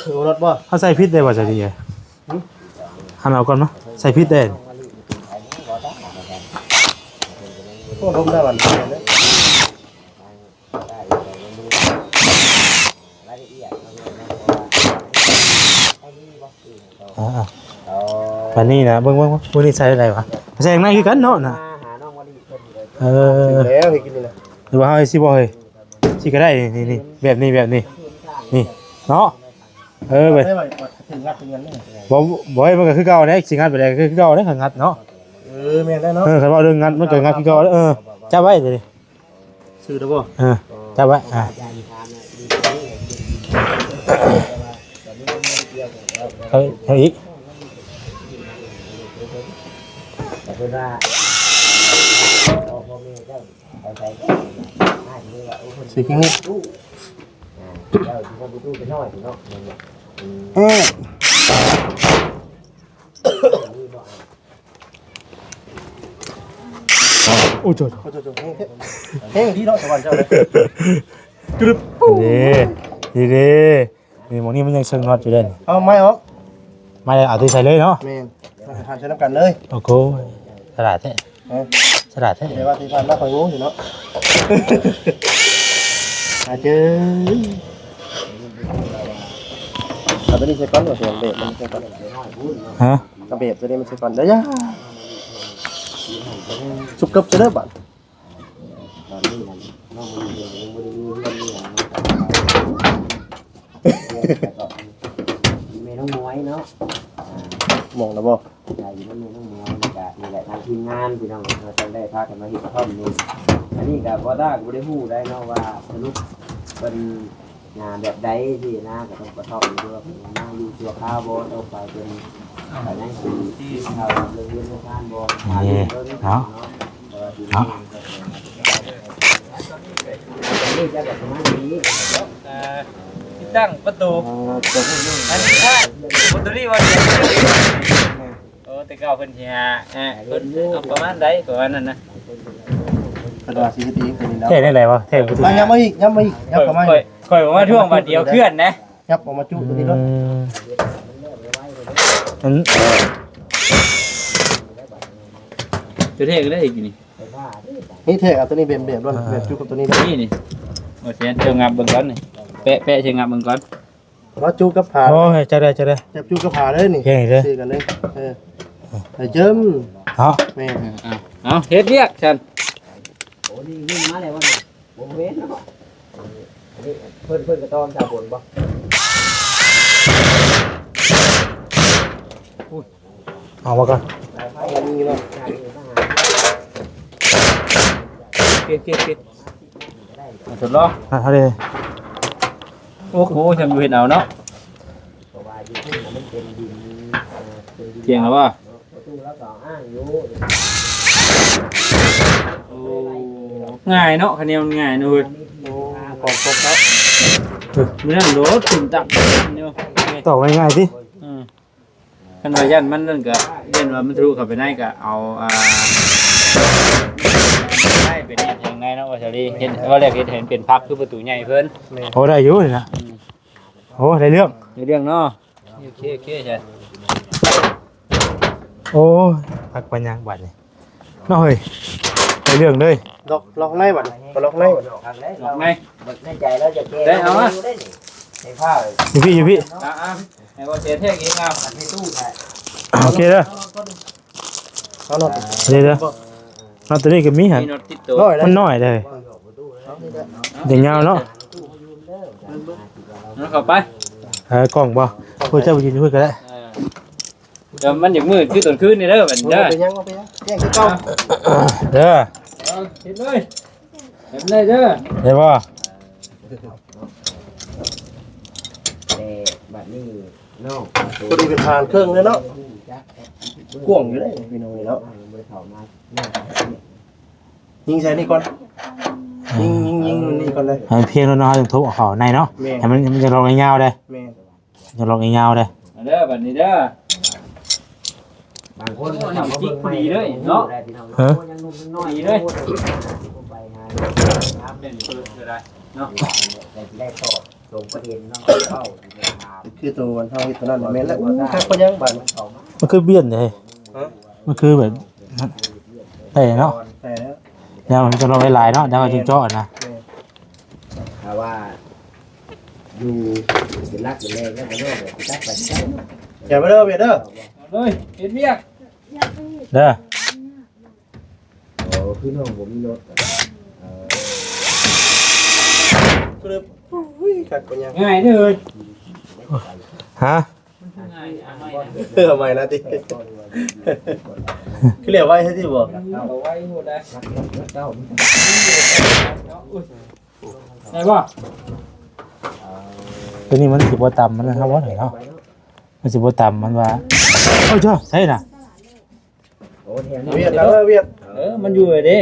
ມີນັອດບໍ່? ເຮົາໃສ່ຜິດໄດ້ບໍ່ ຈະດີ? ຫຶ? ຫັ້ນເອົາກ່ອນມາ ໃສ່ຜິດໄດ້ ໂອ້ ລົມໄດ້ບັດນີ້ເດີ ລາຍລະອຽດເນາະ ອ່າ ເອົາ ບັດນີ້ນະ ເບິ່ງ ເບິ່ງ ເບິ່ງ ນີ້ໃສ່ໄດ້ວະ ໃສ່ຂ້າງໃນຄືກັນເນາະນະ ເອີ ແລ້ວໃຫ້ກິນນີ້ນະ ຫຼືວ່າເຮົາເຮັດຊິບໍ່ເຮີ້ຍ ຊິກໍໄດ້ ນີ້ ນີ້ ແບບນີ້ ແບບນີ້ ນີ້ເນາະ ເອີ ໄປ ໄດ້ໄວ ເຖິງງັດເຖິງຫຍັງນີ້ ບໍ່ ບໍ່ ມັນກໍຄືເກົ່າແຫຼະ ຊິງັດໄປໃດກໍຄືເກົ່າແຫຼະ ຄັນງັດເນາະ ເອີ ແມ່ນແລ້ວເນາະ ເອີ ຄັນເວົ້າເລື່ອງງັດ ມັນກໍງັດຄືເກົ່າແຫຼະ ເອີ ຈັບໄວ້ ຊື່ແລ້ວບໍ່? ເອີ ຈັບໄວ້ ອ່າ ເອົາ ເອົາອີກ ຊິກິນນີ້ ເອີ ໂອ້ຍ ໂອ້ຍ ໂອ້ຍ ແຮງ ແຮງດີເນາະ ສະຫວັນເຈົ້າເດ້ ກຶບ ນີ້ ນີ້ເດ້ ນີ້ ໝ່ອງນີ້ມັນຍັງເຊິ່ງນັອດຢູ່ເດ້ ເອົາໄມ້ອອກ ໄມ້ເອົາຕົວໃສ່ເລີຍເນາະ ແມ່ນ ມາຖ່າຍໃສ່ນຳກັນເລີຍ ໂອ້ໂຫ ສະຫຼາດແທ້ ເອີ ສະຫຼາດແທ້ ແຕ່ວ່າທີ່ຜ່ານມາຂ້ອຍງົງຢູ່ເນາະ ອາເຈີ ເອົາຕົວນີ້ໃສ່ກ່ອນ ວ່າຊິເອົາເບດມັນໃສ່ກ່ອນ ຮະ? ກະເບບຕົວນີ້ມັນຊະກ່ອນເດີ ສຸກເກີບຊະເດີບາດ ຕອນນີ້ນັ້ນ ນ້ອງມັນຍັງບໍ່ໄດ້ຢູ່ເຮືອນນີ້ນະ ແມ່ນ້ອງໝວຍເນາະ ມອງແລ້ວບໍ່? ໄດ້ຢູ່ນຳແມ່ນ້ອງໝວຍ ແລ້ວກະນີ້ແຫຼະ ທາງທີມງານພີ່ນ້ອງ ເຮົາຕ້ອງໄດ້ພາກັນມາເຮັດກະທ່ອມນີ້ ອັນນີ້ກະບໍ່ຕ້າກະບໍ່ໄດ້ຮູ້ໄດ໋ເນາະວ່າສະຫຼຸບເພິ່ນ ນາແບບໃດທີ່ນາກະທົບກະທົບ ຫຼືວ່າເພິ່ນມາຢູ່ຊົ່ວຄາວບໍ່ ຕໍ່ໄປເປັນກະຍັງຊິເຂົ້າເລື່ອງເຮືອນເລື່ອງຊານບໍ່ ນີ້ເນາະ ນີ້ຈະປະມານນີ້ ເອີ ຕິດຕັ້ງປະຕູ ອັນນີ້ຖ້າປະຕູນີ້ວ່າ ໂອ້ ແຕ່ເກົ່າເພິ່ນຊິຫາ ອ່າ ເພິ່ນເອົາປະມານໃດ ປະມານນັ້ນນະ ເພິ່ນວ່າຊິເຮັດເອງຕົວນີ້ເນາະ ແທ້ແນວໃດວະ ແທ້ບໍ່ຖືກ ມາ ຍັບມາອີກ ຍັບມາອີກ ຍັບເຂົ້າມາອີກ ຂ້ອຍ ຂ້ອຍບໍ່ມາທວງບາດດຽວເຄື່ອນນະ ຍັບອອກມາຈຸຕົວນີ້ເນາະ ອືມ ອັນ ຕົວແທ້ກໍໄດ້ອີກນີ້ ນີ້ແທ້ ເອົາຕົວນີ້ແບບ ແບບ ອ່າ ແບບຈຸກັບຕົວນີ້ເດີ ນີ້ ນີ້ ໂອເຄ ເຈົ້າງັບເບິ່ງກ່ອນນີ້ ແປະ ແປະ ເຈົ້າງັບເບິ່ງກ່ອນ ມາຈຸກັບຜາ ໂອ້ຍ ຈັບໄດ້ ຈັບໄດ້ ຈັບຈຸກັບຜາເດີນີ້ ເຮັດເດີ ຊື່ກັນເດີ ເອີ ໃຫ້ເຈິມ ເນາະ ແມ່ນ ເອົາ ເຮັດວຽກຊັ້ນ ໂອ້ ນີ້ ນີ້ມາແລ້ວບໍ່ນີ້ ບໍ່ແມ່ນເນາະ ເພິ່ນ ເພິ່ນກໍຕ້ອງຊາບົນບໍ່ ເອົາມາກ່ອນ ມີເນາະ ນີ້ ນີ້ ນີ້ ປ່ຽນ ປ່ຽນ ປ່ຽນ ທົດລອງ ອ່ະ ເອົາເດ້. ໂອ້ໂຫ ຊ່າງຢູ່ເຮັດເອົາເນາະ. ທ່ຽງແລ້ວບໍ່? ໂອ້ ງ່າຍເນາະ ຄະແນນມັນງ່າຍເນາະເຮີ້ຍ. ໂອ້ ຂອບ ຂອບເນາະ. ເອີ ມື້ນັ້ນໂຫຼດ ຕຶ້ມຕັ້ງຢູ່ ຕອກງ່າຍໆຕິ. ອືມ ຄັນວ່າຢ້ານມັນນັ້ນກໍ ຢ້ານວ່າມັນທະລຸເຂົ້າໄປໃນກໍເອົາ ອ່າ ໄດ້ໄປເຮັດທາງໃນເນາະ ວ່າຊາລີ ເຮັດ ວ່າແລກເຮັດໃຫ້ມັນເປັນພັກຄືປະຕູໃຫຍ່ເພິ່ນ. ແມ່ນ ໂອ້ ໄດ້ຢູ່ນີ້ນະ. ອືມ ໂອ້ ໄດ້ເລື່ອງ ໄດ້ເລື່ອງເນາະ. ໂອເຄ ໂອເຄ ໃຊ່ ໂອ້ຍ ພັກປານຫຍັງບາດນີ້ ເນາະເຮີ້ຍ. ໄດ້ເລື່ອງເລີຍ. ລັອກ ລັອກໃນບັດນີ້ ກໍລັອກໃນບັດນີ້ ລັອກໃນ. ໃນໃຈລາວຈະແກ້ ໄດ້ເອົາມາ ໃຫ້ພ້າວ ຢູ່ພີ້ ຢູ່ພີ້. ອ່າໆ ໃຫ້ບໍ່ເສຍແທກເອງເອົາ ໃຫ້ຕູ້ແທ້. ໂອເຄເດີ ເອົາເນາະ ເດີ ເດີ ເນາະ ໂຕນີ້ກໍມີຫັ້ນ ມີນັອດຕິດໂຕ ມັນນ້ອຍເດ້ ເອີ ເອົານີ້ເດີ ເອົານີ້ເດີ ເດີຍາວເນາະ. ເອົາເຂົ້າໄປ ເອີ ກ້ອງບໍ່ ໂອ້ຍ ເຈົ້າໄປຢືນຢູ່ພຸ້ນກໍໄດ້. ເອີ ແຕ່ມັນຢາກມືດຄືຕອນຄືນນີ້ເດີ ບັດນີ້ເດີ. ບໍ່ເປັນຫຍັງ ບໍ່ເປັນຫຍັງ ແຈ້ງຄືເກົ່າເດີ. ເອີ ເຮັດເລີຍ ເຮັດໄດ້ເດີ ໄດ້ບໍ່? ແຕ່ບັດນີ້ນ້ອງ ພໍດີໄປຜ່ານເຄື່ອງເລີຍເນາະ. ກວ້າງຢູ່ເດ້ພີ່ນ້ອງເນາະ. ຍິງໃສ່ນີ້ກ່ອນ ຍິງ ຍິງ ຍິງນີ້ກ່ອນເລີຍ ໃຫ້ມັນພຽງແລ້ວເນາະ ເຮົາຈຶ່ງທຸບເອົາເຂົ້າໃນເນາະ. ແມ່ນ ໃຫ້ມັນ ມັນຈະລອກຍາວເດ້. ແມ່ນ ຈະລອກຍາວເດ້. ເດີບັດນີ້ເດີ ບາງຄົນກໍເຂົ້າມາເບິ່ງໃໝ່ ດີເລີຍເນາະ. ຮະ ດີເລີຍ ເປັນເປີດກໍໄດ້ເນາະ. ແຕ່ຊິໄດ້ຕອບຕົງປະເດັນເນາະ ເວົ້າຢູ່ໃນຖາມ ຄືໂຕມັນເຮົາເຮັດຕົວນັ້ນແມ່ນແລ້ວ. ໂອ້ ຄັກປານຫຍັງບາດນີ້ ມັນຄືບຽນເດ້. ຮະ ມັນຄືແບບ ແຕ່ເນາະ ແຕ່ແລ້ວ ແລ້ວມັນຈະລອກຫຼາຍໆເນາະ ແລ້ວມັນຈຶ່ງເຈາະນະ. ແມ່ນ ຖ້າວ່າຢູ່ເປັນຫຼັກເປັນແຫຼ່ງແລ້ວ ມັນກໍແບບຊິຕັດໄປເຈົ້າເນາະ. ຢ່າໄປເດີ ເວດເດີ ເລີຍ ເຮັດວຽກເດີ. ໂອ້ ຄືນ້ອງບໍ່ມີລົດ ເອີ ຄື ໂອ້ຍ ຄັກປານຫຍັງ ງ່າຍເດີ. ຮະ ເອີ ເອົາໃໝ່ລະຕິ ຄືແລ້ວໄວແທ້ຕິບໍ່? ເອົາໄວໂພດໄດ໋. ໄດ້ບໍ່? ຕົວນີ້ມັນຊິບໍ່ຕຳມັນນະ ເຮົາວ່າໄດ້ເນາະ ມັນຊິບໍ່ຕຳມັນວ່າ. ໂອ້ຍ ເຈົ້າ ໃສ່ນະ ໂອ້ ແຖວນີ້ ວຽດ ເອີ ວຽດ ເອີ ມັນຢູ່ເດ້. ເອີ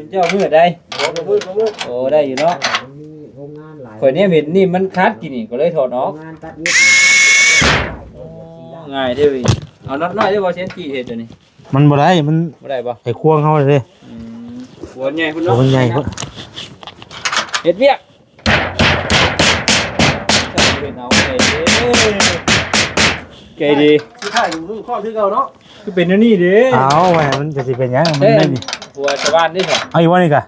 ເຈົ້າເມື່ອໃດ? ບໍ່ ບໍ່ເມື່ອ ບໍ່ເມື່ອ. ໂອ້ ໄດ້ຢູ່ເນາະ ມັນມີໂຮງງານຫຼາຍ. ຂ້ອຍແນມເຫັນນີ້ມັນຂາດກີ້ນີ້ ກໍເລີຍຖອດອອກ. ໂຮງງານຕັດເຫລັກ ໂອ້ ງ່າຍເດ້ເວີຍ. ເອົານັອດນ້ອຍໄດ້ບໍ່ ເຊນຈີເຮັດຕົວນີ້? ມັນບໍ່ໄດ້ ມັນບໍ່ໄດ້ບໍ່? ໄຂຄວງເຮົາເດ້. ອືມ ຫົວໃຫຍ່ພຸ້ນເນາະ ຫົວມັນໃຫຍ່ພຸ້ນ. ເຮັດວຽກ ເຮັດເອົາໄປເດ້ ໃຈດີ. ຄືຖ່າຍຢູ່ ຄືຄອນຄືເກົ່າເນາະ ຄືເປັນແນວນີ້ເດ້. ເອົາ ວ່າມັນກະຊິເປັນຫຍັງ ມັນໄດ້ນີ້ ຫົວຊາວບ້ານເດ້. ເອົາອີກບໍ່ນີ້ກະ?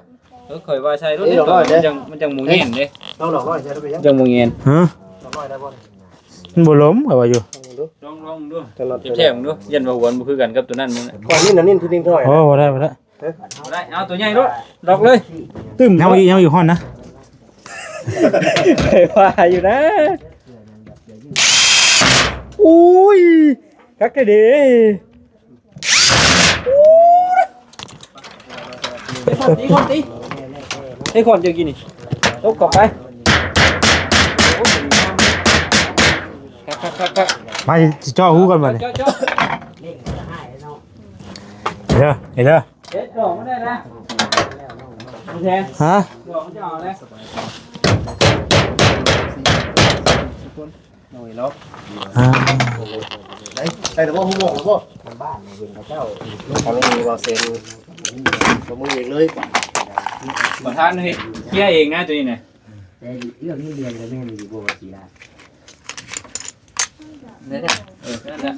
ເອີ ຂ້ອຍວ່າໃສ່ລົດເດ້ ມັນຈັ່ງ ມັນຈັ່ງໝູແງນເດ້. ເອົາດອກນ້ອຍໃສ່ໄປຍັງ ຈັ່ງໝູແງນ. ຮະ ດອກນ້ອຍໄດ້ບໍ່? ມັນບໍ່ລົມ ຂ້ອຍວ່າຢູ່. ລອງ ລອງເບິ່ງດູ ແທກເບິ່ງດູ ຢ້ານວ່າຫົວມັນບໍ່ຄືກັນກັບຕົວນັ້ນ. ຂ້ອຍນີ້ນະ ນີ້ທີ່ດິນຖອຍ. ໂອ້ ບໍ່ໄດ້ ບໍ່ໄດ້ ບໍ່ໄດ້. ເອົາຕົວໃຫຍ່ໂລດ ລັອກເລີຍ. ຕຶ້ມ ຍັງອີກ ຍັງອີກຮອດນະ. ຂ້ອຍວ່າຢູ່ນະ. ໂອ້ຍ ຄັກແທ້ເດ້. ໄອ້ຂອນຕີ ຂອນຕີ ໄອ້ຂອນເຈົ້າກິນນີ້ ຕົກເຂົ້າໄປ. ໂອ້ຍ ຄັກໆໆໆ. ມາຊິເຈາະຮູກ່ອນບັດນີ້ ເຈາະໆ ເດີ ເດີ. ເຮັດດອກມັນໄດ້ນະ ແທນ. ຮະ ດອກມັນຈະເອົາໄດ້. ໂອ້ຍເນາະ ອ່າ ໄດ້ ໄດ້ແລ້ວບໍ່? ຮູ້ໝອກແລ້ວບໍ່? ບ້ານເຫັນເຂົາເຈົ້າ ທາງນີ້ເວົ້າເຊັງ ຕົບມືເອງເລີຍ. ປະທານເຮັດເຄຍເອງນະ ຕົວນີ້ນະ. ແຕ່ເລື່ອງນີ້ລຽນກໍແມ່ນຢູ່ບໍ່ວ່າສີລາ ໄດ້ໆ ເອີ ນັ້ນແຫຼະ.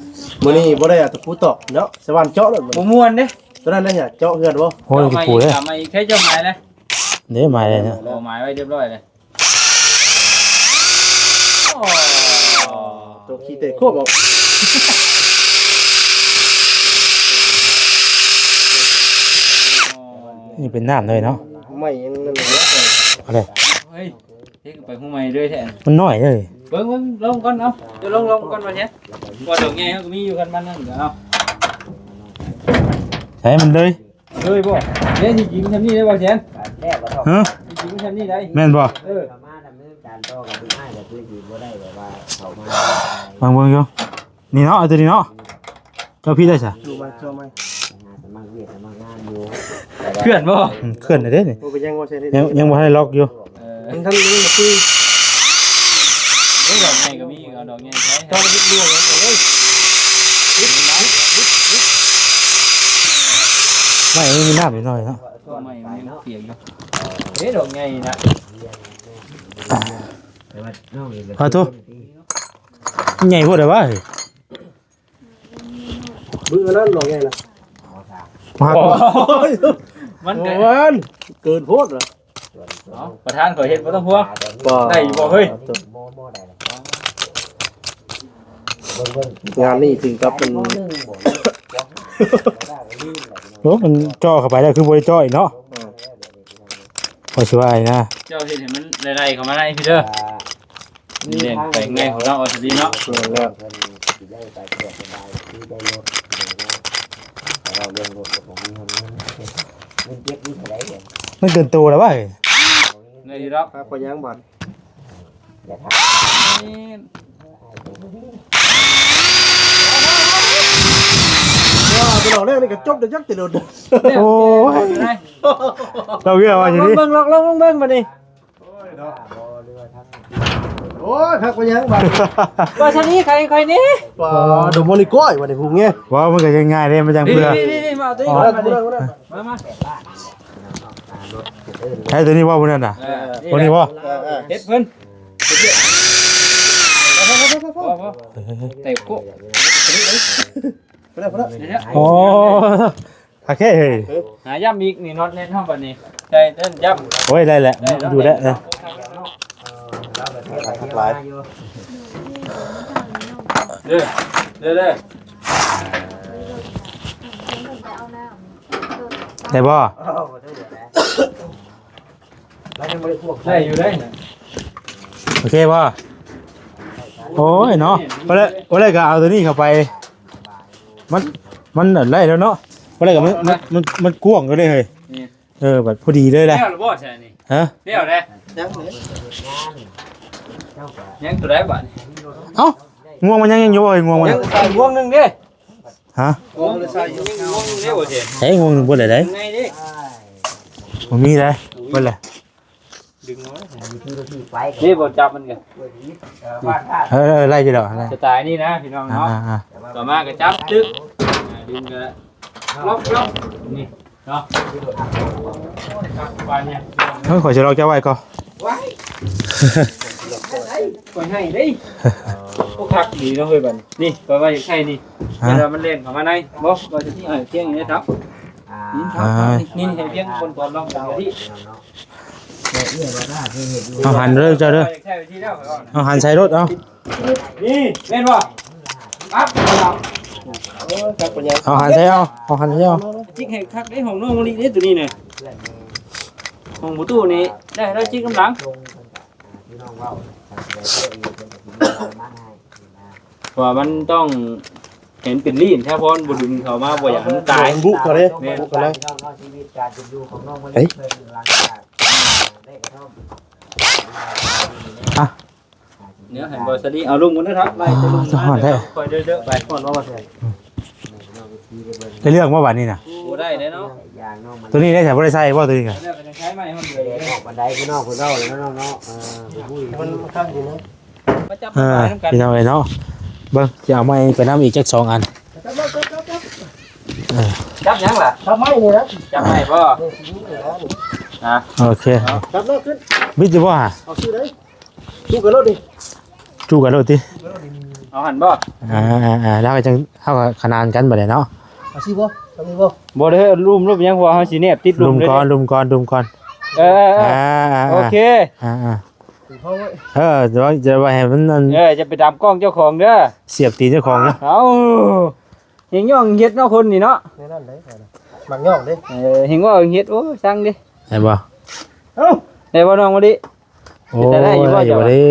ມື້ນີ້ບໍ່ໄດ້ເອົາຕະປູຕອກເນາະ ສະຫວ່ານເຈາະໂລດ. ບໍ່ມ່ວນເດ້ ຕົວນັ້ນນະ ເຈາະເຮືອນບໍ່? ໂອ້ຍ ເອົາໃໝ່ ຕະປູເດ້ ເອົາໃໝ່ ໃຊ້ເຈົ້າໝາຍແລ້ວ ເດ້ ໝາຍແລ້ວເນາະ ເອົາໝາຍໄວ້ຮຽບຮ້ອຍແລ້ວ. ໂຕຂີ້ເຕະຄວບອອກ. ນີ້ເປັນນ້ຳເລີຍເນາະ ໄມ້ຍັງນັ້ນເລີຍ. ເອົາເລີຍ ເຮີ້ຍ ເຮັດໄປຫົວໃໝ່ເລີຍແທ້ ມັນນ້ອຍເລີຍ. ເບິ່ງ ເບິ່ງ ລອງກ່ອນ ເອົາ ເຈົ້າລອງ ລອງກ່ອນວ່າແທ້ ວ່າດອກໃຫຍ່ເຮົາກໍມີຢູ່ ຄັນມັນນັ້ນກໍເອົາ ໃສ່ມັນເລີຍ. ເລີຍບໍ່? ເດ້ ຊິກິນຊ່ຳນີ້ໄດ້ບໍ່ແຊນ? ແລ້ວບໍ່ເທົ່າ ຮະ? ຊິກິນຊ່ຳນີ້ໄດ້ ແມ່ນບໍ່? ເອີ ເຂົ້າມາດຳເນີນການຕໍ່ກັບອ້າຍ ກໍຄືຊິບໍ່ໄດ້ແບບວ່າເຂົ້າມາ ເບິ່ງໆຢູ່ ນີ້ເນາະ ເອົາຕົວນີ້ເນາະ ເຈົ້າພີ້ໄດ້ຊະ ສະມັກວຽກສະມັກງານຢູ່ ເຄື່ອນບໍ່? ອືມ ເຄື່ອນແລ້ວເດ້ນີ້ ບໍ່ເປັນຫຍັງ ບໍ່ໃຊ່ ຍັງ ຍັງບໍ່ທັນໄດ້ລັອກຢູ່ ເອີ ມັນທັນ ມັນຄື ໂອ້ຍ ດອກໃຫຍ່ກໍມີ ເອົາດອກໃຫຍ່ໃສ່ ຕ້ອງເຮັດລວງເອົາເລີຍ ໄມ້ມັນມີນ້ຳໜ້ອຍໆເນາະ ດອກໄມ້ມັນຍັງປຽກຢູ່ ເອີ ດອກໃຫຍ່ນະ ຂອໂທດ ໃຫຍ່ໂພດໄດ໋ວະ ບຶກອັນນັ້ນດອກໃຫຍ່ນະ ມາ ໂອ້ຍ ມັນກໍ ໂອ້ຍ ເກີນໂພດລະ ເອົ້າ ປະທານຂ້ອຍເຮັດບໍ່ຕ້ອງຫ່ວງ ບໍ່ ໄດ້ຢູ່ບໍ່ເຮີ້ຍ? ງານນີ້ເຖິງກັບມັນ ໂອ້ ມັນເຈາະເຂົ້າໄປແລ້ວຄືບໍ່ໄດ້ເຈາະອີກເນາະ ເອີ ຂ້ອຍຊິວ່ານະ ເຈົ້າເຮັດໃຫ້ມັນໄຫຼໆເຂົ້າມາໃນພີ້ເດີ ແບ່ງໄປໃນຂອງເຮົາເອົາຊະດີເນາະ ແມ່ນແລ້ວ ເພິ່ນຊິໄດ້ໄປສະດວກສະບາຍ ຄືໄດ້ລົດ ແຕ່ວ່າເລື່ອງລົດກໍບໍ່ມີເງິນ ເງິນເກັບມີເທົ່າໃດເດ ມັນເກີນໂຕແລ້ວວະ ໄດ້ຢູ່ດອກ ພາໄປຫຍັງບັດ ຢ່າຖາມ ແມ່ນ ວ່າໄປດອກແລ້ວນີ້ກໍຈົບແລ້ວຈັກຕິໂດນ ໂອ້ຍ ເຈົ້າເວີ້ຍວ່າຢູ່ນີ້ ລອງເບິ່ງ ລອງ ລອງເບິ່ງບັດນີ້ ໂອ້ຍ ພັກໄປຫຍັງບັດ ວ່າຊະນີ້ໃຄຂ້ອຍນີ້ ວ່າດມມອນີກ້ອຍບັດນີ້ພຸ້ນເງ ເວົ້າມັນກໍງ່າຍໆເດ້ ມັນຈັ່ງເພື່ອ ນີ້ໆໆ ມາເອົາຕົວນີ້ ມາມາ ມາ ມາ ໃຫ້ຕົວນີ້ບໍ່ຜູ້ນັ້ນນະ ເອີ ຕົວນີ້ບໍ່ ເອີ ເອີ ເຮັດເພິ່ນ ພໍ ພໍ ພໍ ພໍ ເອີ ແຕກໂກະ ພໍແລ້ວ ພໍແລ້ວ ໂອ້ ໂອເຄເຮີ້ຍ ຫາຢ້ຳອີກນີ້ ນັອດແໜ້ນເຮົາບັດນີ້ ໃສ່ເຕີມຢ້ຳ ໂອ້ຍ ໄດ້ແຫຼະ ໄດ້ແລ້ວ ຢູ່ແລ້ວ ເອີ ຫຼາຍ ເດີ ເດີ ເດີ ໄດ້ບໍ່? ໄດ້ຢູ່ໄດ້ ໂອເຄບໍ່? ໂອ້ຍເນາະ ບໍ່ໄດ້ ບໍ່ໄດ້ກໍເອົາຕົວນີ້ເຂົ້າໄປ ມັນ ມັນໄດ້ແລ້ວເນາະ ບໍ່ໄດ້ກໍມັນ ມັນ ມັນ ມັນກວ້າງຢູ່ເດ້ເຮີ້ຍ ນີ້ ເອີ ບັດພໍດີເລີຍແຫຼະ ແລ້ວບໍ່ໃຊ່ນີ້ ຮະ ແລ້ວແຫຼະ ຍັງເລີຍ ຍັງຕົວໃດບາດນີ້ ເອົ້າ ງວງມັນຍັງ ຍັງຢູ່ບໍ່ເຮີ້ຍ ງວງມັນ ຍັງງວງໜຶ່ງເດ້ ຮະ ງວງໜຶ່ງເດ້ ບໍ່ເຫັນ ເອີຍ ງວງໜຶ່ງເບິດແລ້ວເດ້ ໄງເດ້ ບໍ່ມີເດ້ ເບິດແລ້ວ ດຶງເອົາໄວ້ ນີ້ບໍ່ຈັບມັນກໍ ເອີ ເອີ ໄລ່ຢູ່ດອກ ສະໄຕນີ້ນະພີ່ນ້ອງເນາະ ອ່າໆ ຕໍ່ມາກໍຈັບ ຕຶກ ດຶງກໍລັອກໆ ນີ້ ເນາະ ໂອ້ຍ ຂ້ອຍຊິລອກເຈົ້າໄວ້ກ່ອນ ວ້າຍ ຂ້ອຍໃຫ້ເດ້ ໂອ້ ຄັກດີເນາະເຮີ້ຍ ບັດນີ້ ຂ້ອຍວ່າຢາກໃຊ້ນີ້ ຮະ ແຕ່ວ່າມັນແລ່ນເຂົ້າມາໃນ ບໍ່ ວ່າຈະ ເອີ ພຽງນີ້ເນາະ ນີ້ ນີ້ ໃຫ້ພຽງຄົນກ່ອນລອງ ເອົາຫັ້ນເດີເຈົ້າເດີ ເອົາຫັ້ນໃສ່ລົດເອົາ ນີ້ແມ່ນບໍ່ ປັບ ໂອ້ຍ ເອົາຫັ້ນໃສ່ເອົາ ເອົາຫັ້ນໃສ່ເອົາ ຈິກໃຫ້ຄັກເດ້ ຂອງນ້ອງມະລິເດ້ ຕົວນີ້ນະ ຂອງປະຕູນີ້ ໄດ້ແລ້ວຈິກນຳຫຼັງ ເພາະວ່າມັນຕ້ອງເຫັນເປັນລີ້ນ ຖ້າພອນບໍ່ດຶງເຂົ້າມາ ບໍ່ຢາກໃຫ້ມັນຕາຍ ບຸເຂົາເດ້ ແມ່ນ ບຸເຂົາເລີຍ ເອີຍ ອ່ະ ເນຍ ໃຫ້ບໍ່ສະດີ ເອົາລົງກ່ອນເດີ ໄລ່ຕົວລົງມາ ຄ່ອຍເດີໆໄປ ໄດ້ເລື່ອງບໍ່ບາດນີ້ນະ ບໍ່ໄດ້ເດ້ເນາະ ຕົວນີ້ໄດ້ໃສ່ ບໍ່ໄດ້ໃສ່ບໍ່ຕົວນີ້ກະ ໃຊ້ໄມ້ມັນເດ ອອກບັນໄດຄືນ້ອງເພິ່ນເວົ້າແລ້ວເນາະ ເອີ ມັນຄັນຢູ່ເນາະ ມາຈັບ ເອີ ໄປນຳກັນ ພີ່ນ້ອງເອີຍເນາະ ເບິ່ງ ຊິເອົາໄມ້ໄປນຳອີກຈັກສອງອັນ ຈັບ ເອີ ຈັບຫຍັງລະ ຈັບໄມ້ນີ້ລະ ຈັບໄມ້ບໍ່ ນີ້ ນີ້ລະ ອ່ະ ໂອເຄ ຈັບລອກຂຶ້ນ ບິດຢູ່ບໍ່ຫະ ເອົາຊື່ໄດ້ ຈູ້ກັນໂລດດິ ຈູ້ກັນໂລດຕິ ເອົາຫັ້ນບໍ່ ອ່າໆໆ ແລ້ວກໍຈັ່ງ ເຮົາກໍຂະໜານກັນບັດນີ້ເນາະ ເອົາຊີ້ບໍ່ ເອົານີ້ບໍ່ ບໍ່ເດີ ລຸ່ມລົບຫຍັງ ເພາະວ່າເຮົາຊິແນບຕິດລຸ່ມເລີຍ ລຸ່ມກ່ອນ ເດ້ ລຸ່ມກ່ອນ ລຸ່ມກ່ອນ ເອີໆໆ ອ່າໆໆ ໂອເຄ ອ່າໆ ເອີ ຈະວ່າ ຈະວ່າໃຫ້ມັນອັນ ເອີ ຈະໄປດຳກ້ອງເຈົ້າຂອງເດີ ສຽບຕີນເຈົ້າຂອງເດີ ເອົາ ເຮັດຫຍັງເຮັດເນາະ ຄົນນີ້ເນາະ ແນວນັ້ນເດ້ ມັກຍ້ອງເດ້ ເອີ ເຮັດຫຍັງເຮັດ ໂອ້ ຊ່າງເດ້ ໄດ້ບໍ່ ເອົ້າ ໄດ້ບໍ່ນ້ອງມະລິ ໂອ້ ເປັນຕາໄດ້ຢູ່ບໍ່ ໄດ້ຢູ່ບໍ່ເດ້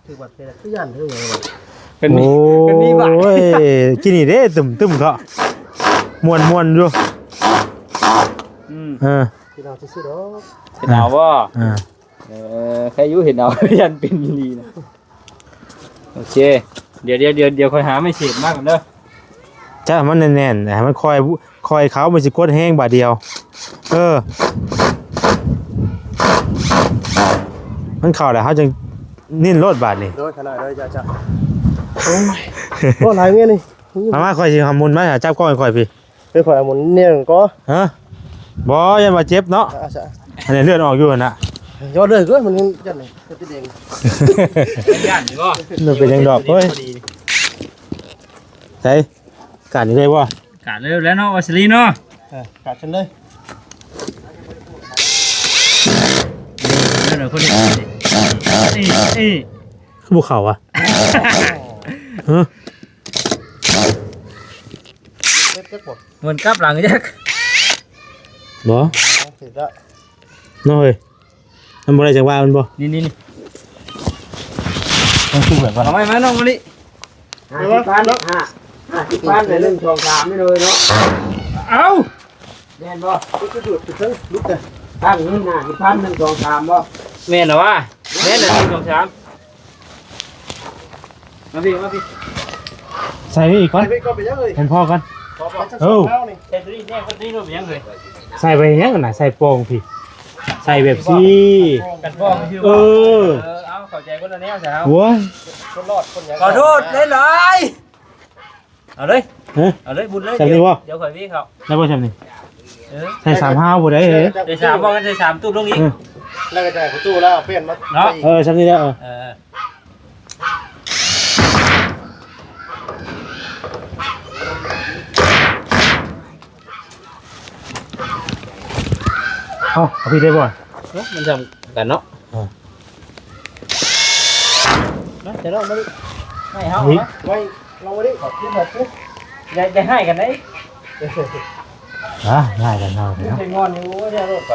ຖືວ່າເປັນຄືຢ້ານຄືຫຍັງວະ ເປັນມີ ໂອ້ຍ ເປັນມີບາດ ກິນນີ້ເດ້ ຕຶ້ມໆ ເທາະ ມ່ວນໆ ຢູ່ ອືມ ເອີ ເຮັດເອົາຊື່ໆດອກ ເຮັດເອົາບໍ່? ເອີ ເອີ ໃຄຢູ່ເຮັດເອົາ ຢ້ານເປັນອີ່ຫຼີນະ. ໂອເຄ ດຽວ ດຽວ ດຽວ ດຽວຂ້ອຍຫາໄມ້ເສບມາກ່ອນເດີ. ຈັບໃຫ້ມັນແໜ້ນໆ ໃຫ້ມັນຄ່ອຍ ຄ່ອຍເຂົ້າ ມັນຊິກົດແຮງບາດດຽວ. ເອີ ມັນເຂົ້າແລ້ວ ເຮົາຈຶ່ງນິ້ນໂລດບາດນີ້. ໂດຍ ຂະໜາດ ໂດຍ ເຈົ້າ ເຈົ້າ. ໂອ້ຍ ໂອ້ ຫຼາຍເງິນນີ້. ມາ ມາ ຂ້ອຍຊິຫາໝູນມາ ຈັບກ້ອງໃຫ້ຂ້ອຍພີ້. ເອີ ຂ້ອຍເອົາໝູນແນວກ່ອນ. ຮະ? ບໍ່ ຢ້ານວ່າເຈັບເນາະ. ອ່າ ອັນນີ້ເລືອດອອກຢູ່ຫັ້ນນະ. ຢ່າເລີຍ ເອີຍ ມັນຍັງຢ້ານ ເລືອດຕິດແດງ. ຢ້ານຢູ່ບໍ່? ມັນເປັນຫຍັງດອກເອີຍ. ໃສ ກາດນີ້ໄດ້ບໍ່? ກາດເລີຍແລ້ວເນາະ ວາສະລີນເນາະ. ເອີ ກາດຊັ້ນເລີຍ. ເອີ ເອີ ຄົນນີ້ ນີ້ ນີ້ ຄືບໍ່ເຂົ້າວະ? ຮະ? ເຈັບ ເຈັບບໍ່? ມັນກັບຫຼັງຈັກ ບໍ່? ເອີ ຖືກແລ້ວ ເນາະເຮີ້ຍ. ມັນບໍ່ໄດ້ຈັງຫວະມັນບໍ່? ນີ້ ນີ້ ນີ້ ຕ້ອງສູ້ແບບວ່າ ເອົາໄມ້ມານ້ອງມະລິ. ຫ້າສິບພັນ ຫ້າ ຫ້າສິບພັນ ໜຶ່ງ ສອງ ສາມ ນີ້ເລີຍເນາະ. ເອົ້າ ແມ່ນບໍ່? ຄືດູດໄປເທິງ ຫຼຸດເລີຍ. ຕັ້ງເງິນ ຫ້າສິບພັນ ໜຶ່ງ ສອງ ສາມ ບໍ່? ແມ່ນລະວະ? ແມ່ນລະ ໜຶ່ງ ສອງ ສາມ. ມາພີ້ ມາພີ້ ໃສ່ໄປອີກກ່ອນ ໃສ່ໄປກ່ອນ ເປັນຫຍັງເອີຍ? ໃຫ້ພໍກ່ອນ. ພໍບໍ່? ເອີ ໃສ່ໂຕນີ້ແນ່ ໂຕນີ້ໂລດ ເປັນຫຍັງເອີຍ? ໃສ່ໄປຫຍັງນະ? ໃສ່ປ່ອງພີ້ ໃສ່ແບບຊີ້ ກັນປ່ອງ. ເອີ ເອີ ເອົາ ເຂົ້າໃຈຄົນລະແນວຊະ. ໂອ້ຍ ຄົນລອດຄົນຫຍັງ. ຂໍໂທດຫຼາຍໆ. ເອົາເລີຍ ຮະ? ເອົາເລີຍ ບຸນເລີຍ. ຊ່ຳນີ້ບໍ່? ດຽວ ດຽວຂ້ອຍວິເຂົ້າ ໄດ້ບໍ່ຊ່ຳນີ້? ເອີ ໃສ່ສາມຫ້າວບໍ່ໄດ້ເອີຍ. ໃສ່ສາມບໍ່? ກັນໃສ່ສາມ ຕຸ້ມລົງອີກ. ເອີ ແລ້ວກໍຈ່າຍປະຕູແລ້ວ ປ່ຽນມາ ເນາະ. ເອີ ຊ່ຳນີ້ແຫຼະ. ເອີ ເອີ ເອົາ ເອົາພີ້ໄດ້ບໍ່? ເນາະ ມັນຊ່ຳກັນເນາະ. ເອີ ມາ ໃສ່ນ້ອງມາດິ ໃຫ້ເຮົາ ເອົາມາ ໄວ້ນ້ອງມາດິ ຂອບຄຸນ ຂອບຄຸນ. ຢ່າ ຢ່າຮ້າຍກັນເດ້. ອ່າ ຮ້າຍກັນເຮົາເນາະ ເປັນງອນຢູ່. ໂອ້ຍ ເດີໂລດໄປ.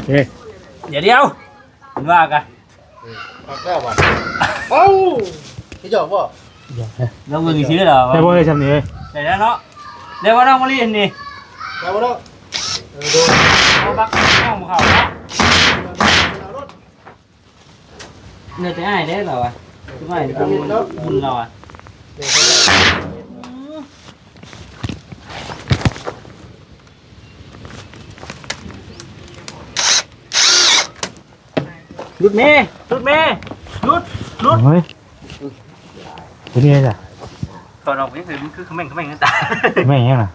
ເອີ ດຽວ ດຽວ ເພິ່ນວ່າກະ ເອີ ພັກແລ້ວວ່າ ເອົ້າ ຊິຫຍອກບໍ່? ຫຍອກເດີ ລອງເບິ່ງຊື່ດອກ. ໄດ້ບໍ່ເຮີ້ຍ ຊ່ຳນີ້ເອີຍ? ໄດ້ແລ້ວເນາະ. ໄດ້ບໍ່ນ້ອງມະລິອັນນີ້? ໄດ້ບໍ່ນ້ອງ? ເອີ ໂດຍ ເອົາບັກນ້ອງບໍ່ເຂົ້າເນາະ. ເຫຼືອແຕ່ອ້າຍເດ້ລາວອະ ຄືອ້າຍບຸນລາວອະ. ຫຼຸດແມ່ ຫຼຸດແມ່ ຫຼຸດ ຫຼຸດ. ໂອ້ຍ ເປັນໄງລະ? ຖອດອອກໄປ ເຮີ້ຍ ມັນຄືຂະແໝງຂະແໝງຕາ. ຂະແໝງຫຍັງນະ?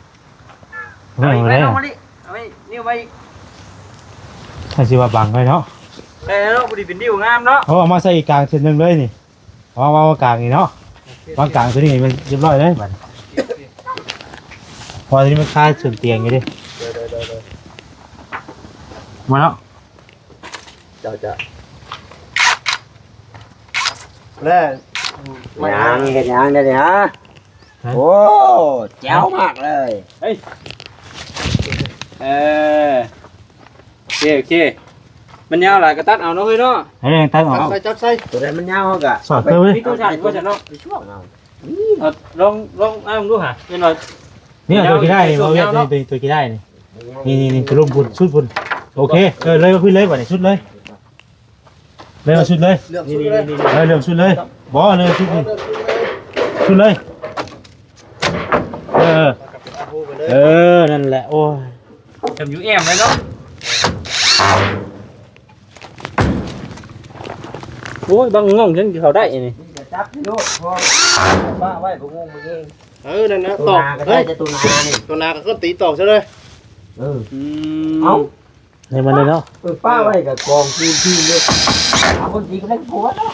ເອົາອີກໄວ້ນ້ອງມະລິ ເອົາໄວ້ ນິ້ວໄວ້ອີກ. ໃຫ້ຊິວ່າບັງໄວ້ເນາະ. ໄດ້ແລ້ວ ພໍດີເປັນດິ້ວງາມເນາະ. ເອົາ ເອົາມາໃສ່ອີກກາງເສັ້ນໜຶ່ງເລີຍນີ້. ວາງ ວາງ ວາງກາງນີ້ເນາະ. ໂອເຄ ວາງກາງໂຕນີ້ໃຫ້ມັນຮຽບຮ້ອຍເລີຍບາດນີ້. ໂອເຄ ໂອເຄ ເພາະວ່າໂຕນີ້ມັນຄາເຊິ່ງຕຽງຢູ່ເດ້. ໂດຍ ໂດຍ ໂດຍ ໂດຍ. ມາເນາະ. ເຈົ້າ ເຈົ້າ ແລ້ວ ຫຍັງ ເຮັດຫຍັງເດນີ້ຮະ? ຮະ? ໂອ້ ແຈ໋ວມາກເລີຍ. ເອີຍ ເອີ ໂອເຄ ໂອເຄ ມັນຍາວຫຼາຍກໍຕັດເອົາເນາະເຮີ້ຍເນາະ. ເອີ ຕັດອອກ ຕັດໃສ່ ຕັດໃສ່. ໂຕໃດມັນຍາວເຮົາກໍສອດເພີ່ມເລີຍ. ມີໂຕຊັ້ນບໍ່ຊັ້ນເນາະ? ໄປຊ່ວງເອົາ. ເອົາ ລອງ ລອງເອົາເບິ່ງດູຫາ ແມ່ນບໍ່? ນີ້ ເອົາໂຕຂີ້ໄດ້ນີ້ ເອົາເວດ ໂຕຂີ້ໄດ້ນີ້. ນີ້ ນີ້ ນີ້ ລົງພຸ້ນ ສຸດພຸ້ນ. ໂອເຄ ເອີ ເລີຍມາພີ້ເລີຍບາດນີ້ ສຸດເລີຍ. ເລີ່ມສຸດເລີຍ ເລີ່ມສຸດເລີຍ. ເອີ ເລີ່ມສຸດເລີຍ. ບໍ່ ເລີ່ມສຸດນີ້ ເລີ່ມສຸດເລີຍ ສຸດເລີຍ. ເອີ ເອີ ເອີ ນັ້ນແຫຼະ. ໂອ້ຍ ຈຳຢູ່ແອ້ມເລີຍເນາະ. ໂອ້ຍ ບັກງ່ອງຈົນເຂົ້າໄດ້ນີ້. ນີ້ກໍຈັບຢູ່ໂລດ ພໍປະໄວ້ບໍ່ງົງມັນເອງ. ເອີ ນັ້ນນະ ຕອກ ໂຕໜ້າກໍໄດ້ ເອີຍ ແຕ່ໂຕໜ້ານີ້ ໂຕໜ້າກໍຄືຕີຕອກຊະເລີຍ. ເອີ ອືມ ເອົ້າ ໃຫ້ມັນເລີຍເນາະ. ເອີ ປະໄວ້ກໍກອງຄືນເລີຍ. ເອົາຄົນຕີກໍໄດ້ຜົວເນາະ.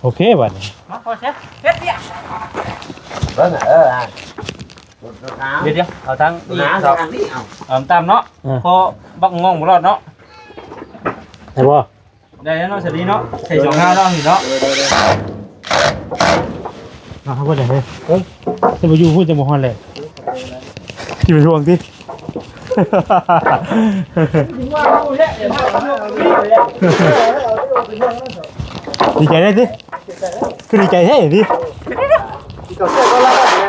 ໂອເຄ ບາດນີ້ ມາ ພໍແຊະ ເຮັດວຽກ. ເບິ່ງ ເອີ ອ່າ ດຽວໆ ເອົາທາງນີ້ ເອົາທາງນີ້ ເອົາ ເອົາຕ່ຳເນາະ. ເອີ ພໍບັກງ່ອງບໍ່ລອດເນາະ. ໄດ້ບໍ່? ໄດ້ແລ້ວເນາະ ສາລີເນາະ. ໃສ່ສອງຫ້າວເນາະ ນີ້ເນາະ. ເອີ ເອີ ເອີ ເອົາ ເຮົາບໍ່ໄດ້ເຮີ້ຍ. ເອີ ຈະໄປຢູ່ພຸ້ນຈະບໍ່ຮອດແຫຼະ. ຊິເປັນຫ່ວງຕິ. ດີໃຈໄດ້ຕິ. ຄືດີໃຈແທ້ຕິ. ເຈົ້າເຊື່ອກໍລາວໄດ້.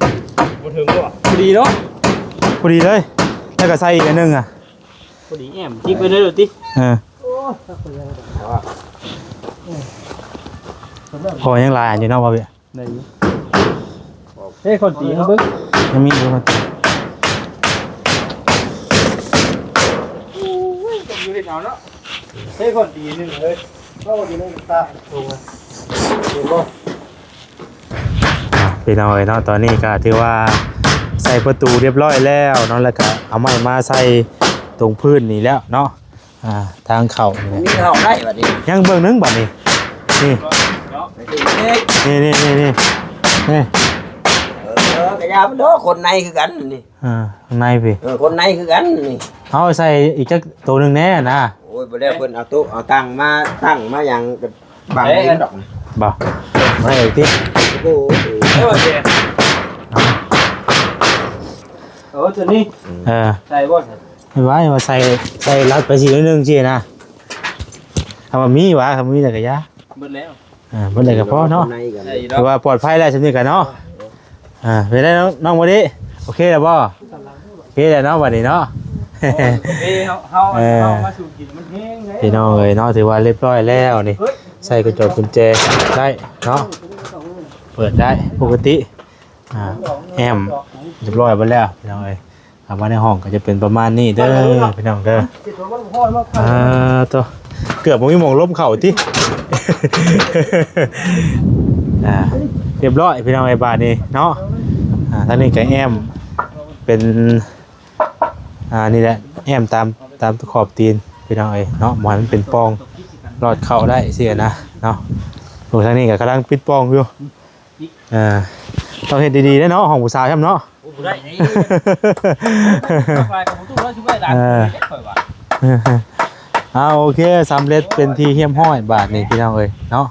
ບໍ່ເຖິງບໍ່? ພໍດີເນາະ ພໍດີເລີຍ. ແລ້ວກໍໃສ່ອີກອັນໜຶ່ງອະ ພໍດີແອ້ມຈິກໄປເລີຍຕິ. ເອີ ພໍຍັງຫຼາຍອັນຢູ່ເນາະ ບໍ່ເບຍ? ໄດ້ຢູ່. ເອີ ຄົນຕີເຮົາເບິ່ງ ຍັງມີຢູ່ ຄົນຕີ. ເອີ ຄົນຕີໜຶ່ງເລີຍ ເຮົາຢູ່ໃນຕາ ເຫັນບໍ່? ອ່າ ພີ່ນ້ອງເອີຍເນາະ ຕອນນີ້ກໍຖືວ່າໃສ່ປະຕູຮຽບຮ້ອຍແລ້ວເນາະ ແລ້ວກໍເອົາໄມ້ມາໃສ່ຕົງພື້ນນີ້ແລ້ວເນາະ. ອ່າ ທາງເຂົ້ານີ້ແຫຼະ ມີເຂົ້າໄດ້ບັດນີ້ ຍັງເບື້ອງໜຶ່ງບັດນີ້. ນີ້ ນີ້ ນີ້ ນີ້ ນີ້ ນີ້ ເອີ ກະຢ່າມັນດອກ ຄົນໃນຄືກັນນີ້. ອ່າ ຂ້າງໃນພີ້ ເອີ ຄົນໃນຄືກັນນີ້ ເຮົາໃສ່ອີກຈັກໂຕໜຶ່ງແດ່ນະ. ໂອ້ຍ ບໍ່ແລ້ວເພິ່ນເອົາໂຕະເອົາຕັ່ງມາຕັ້ງມາຫຍັງ ບັງເຫັນດອກ ບໍ່ ບໍ່ໃຫ້ຕິ. ໂອ້ໂຫ ເອີ ເອີ ຕົວນີ້ ເອີ ໃສ່ບໍ່? ໃຫ້ໄວ້ວ່າໃສ່ ໃສ່ລັດໄປຊິໜ້ອຍໜຶ່ງຊີ້ນະ ຖ້າວ່າມີຫວາ ຖ້າບໍ່ມີແລ້ວກໍຢ່າ. ເບິດແລ້ວ ອ່າ ເບິດແລ້ວກໍພໍເນາະ ໄດ້ຢູ່ດອກ ຖືວ່າປອດໄພແລ້ວ ສ່ຳນີ້ກໍເນາະ. ອ່າ ເປັນໄດນ້ອງ ນ້ອງມະລິ ໂອເຄແລ້ວບໍ່? ໂອເຄແລ້ວເນາະ ບັດນີ້ເນາະ. ເອີ ເຮົາ ເຮົາ ເອີ ເຮົາມາສູ່ກິນມັນແຮງເດ້ ພີ່ນ້ອງເອີຍເນາະ. ຖືວ່າຮຽບຮ້ອຍແລ້ວນີ້ ໃສ່ກຸນຈອກກຸນແຈໄດ້ເນາະ ເປີດໄດ້ປົກກະຕິ. ອ່າ ແອ້ມຮຽບຮ້ອຍເບິດແລ້ວ ພີ່ນ້ອງເອີຍ. ເຂົ້າມາໃນຫ້ອງກໍຈະເປັນປະມານນີ້ເດີ ພີ່ນ້ອງເດີ. ອ່າ ໂຕ ເກືອບບໍ່ມີໝ່ອງລົມເຂົ້າຕິ. ອ່າ ຮຽບຮ້ອຍ ພີ່ນ້ອງເອີຍ ບາດນີ້ເນາະ. ອ່າ ທາງນີ້ກໍແອ້ມເປັນ ອ່າ ນີ້ແຫຼະ ແອ້ມຕາມ ຕາມຂອບຕີນ ພີ່ນ້ອງເອີຍເນາະ ບໍ່ໃຫ້ມັນເປັນປ່ອງ ລອດເຂົ້າໄດ້ຊີ້ນະເນາະ. ໂອ້ ທາງນີ້ກໍກຳລັງປິດປ່ອງຢູ່. ອ່າ ຕ້ອງເຮັດດີໆເດ້ເນາະ ຫ້ອງຜູ້ສາວຊ້ຳເນາະ. ໂອ້ ບໍ່ໄດ້ນີ້ ເອີ ເອົາ ໂອເຄ ສຳເລັດເປັນທີ່ຮຽບຮ້ອຍບາດນີ້ ພີ່ນ້ອງເອີຍເນາະ.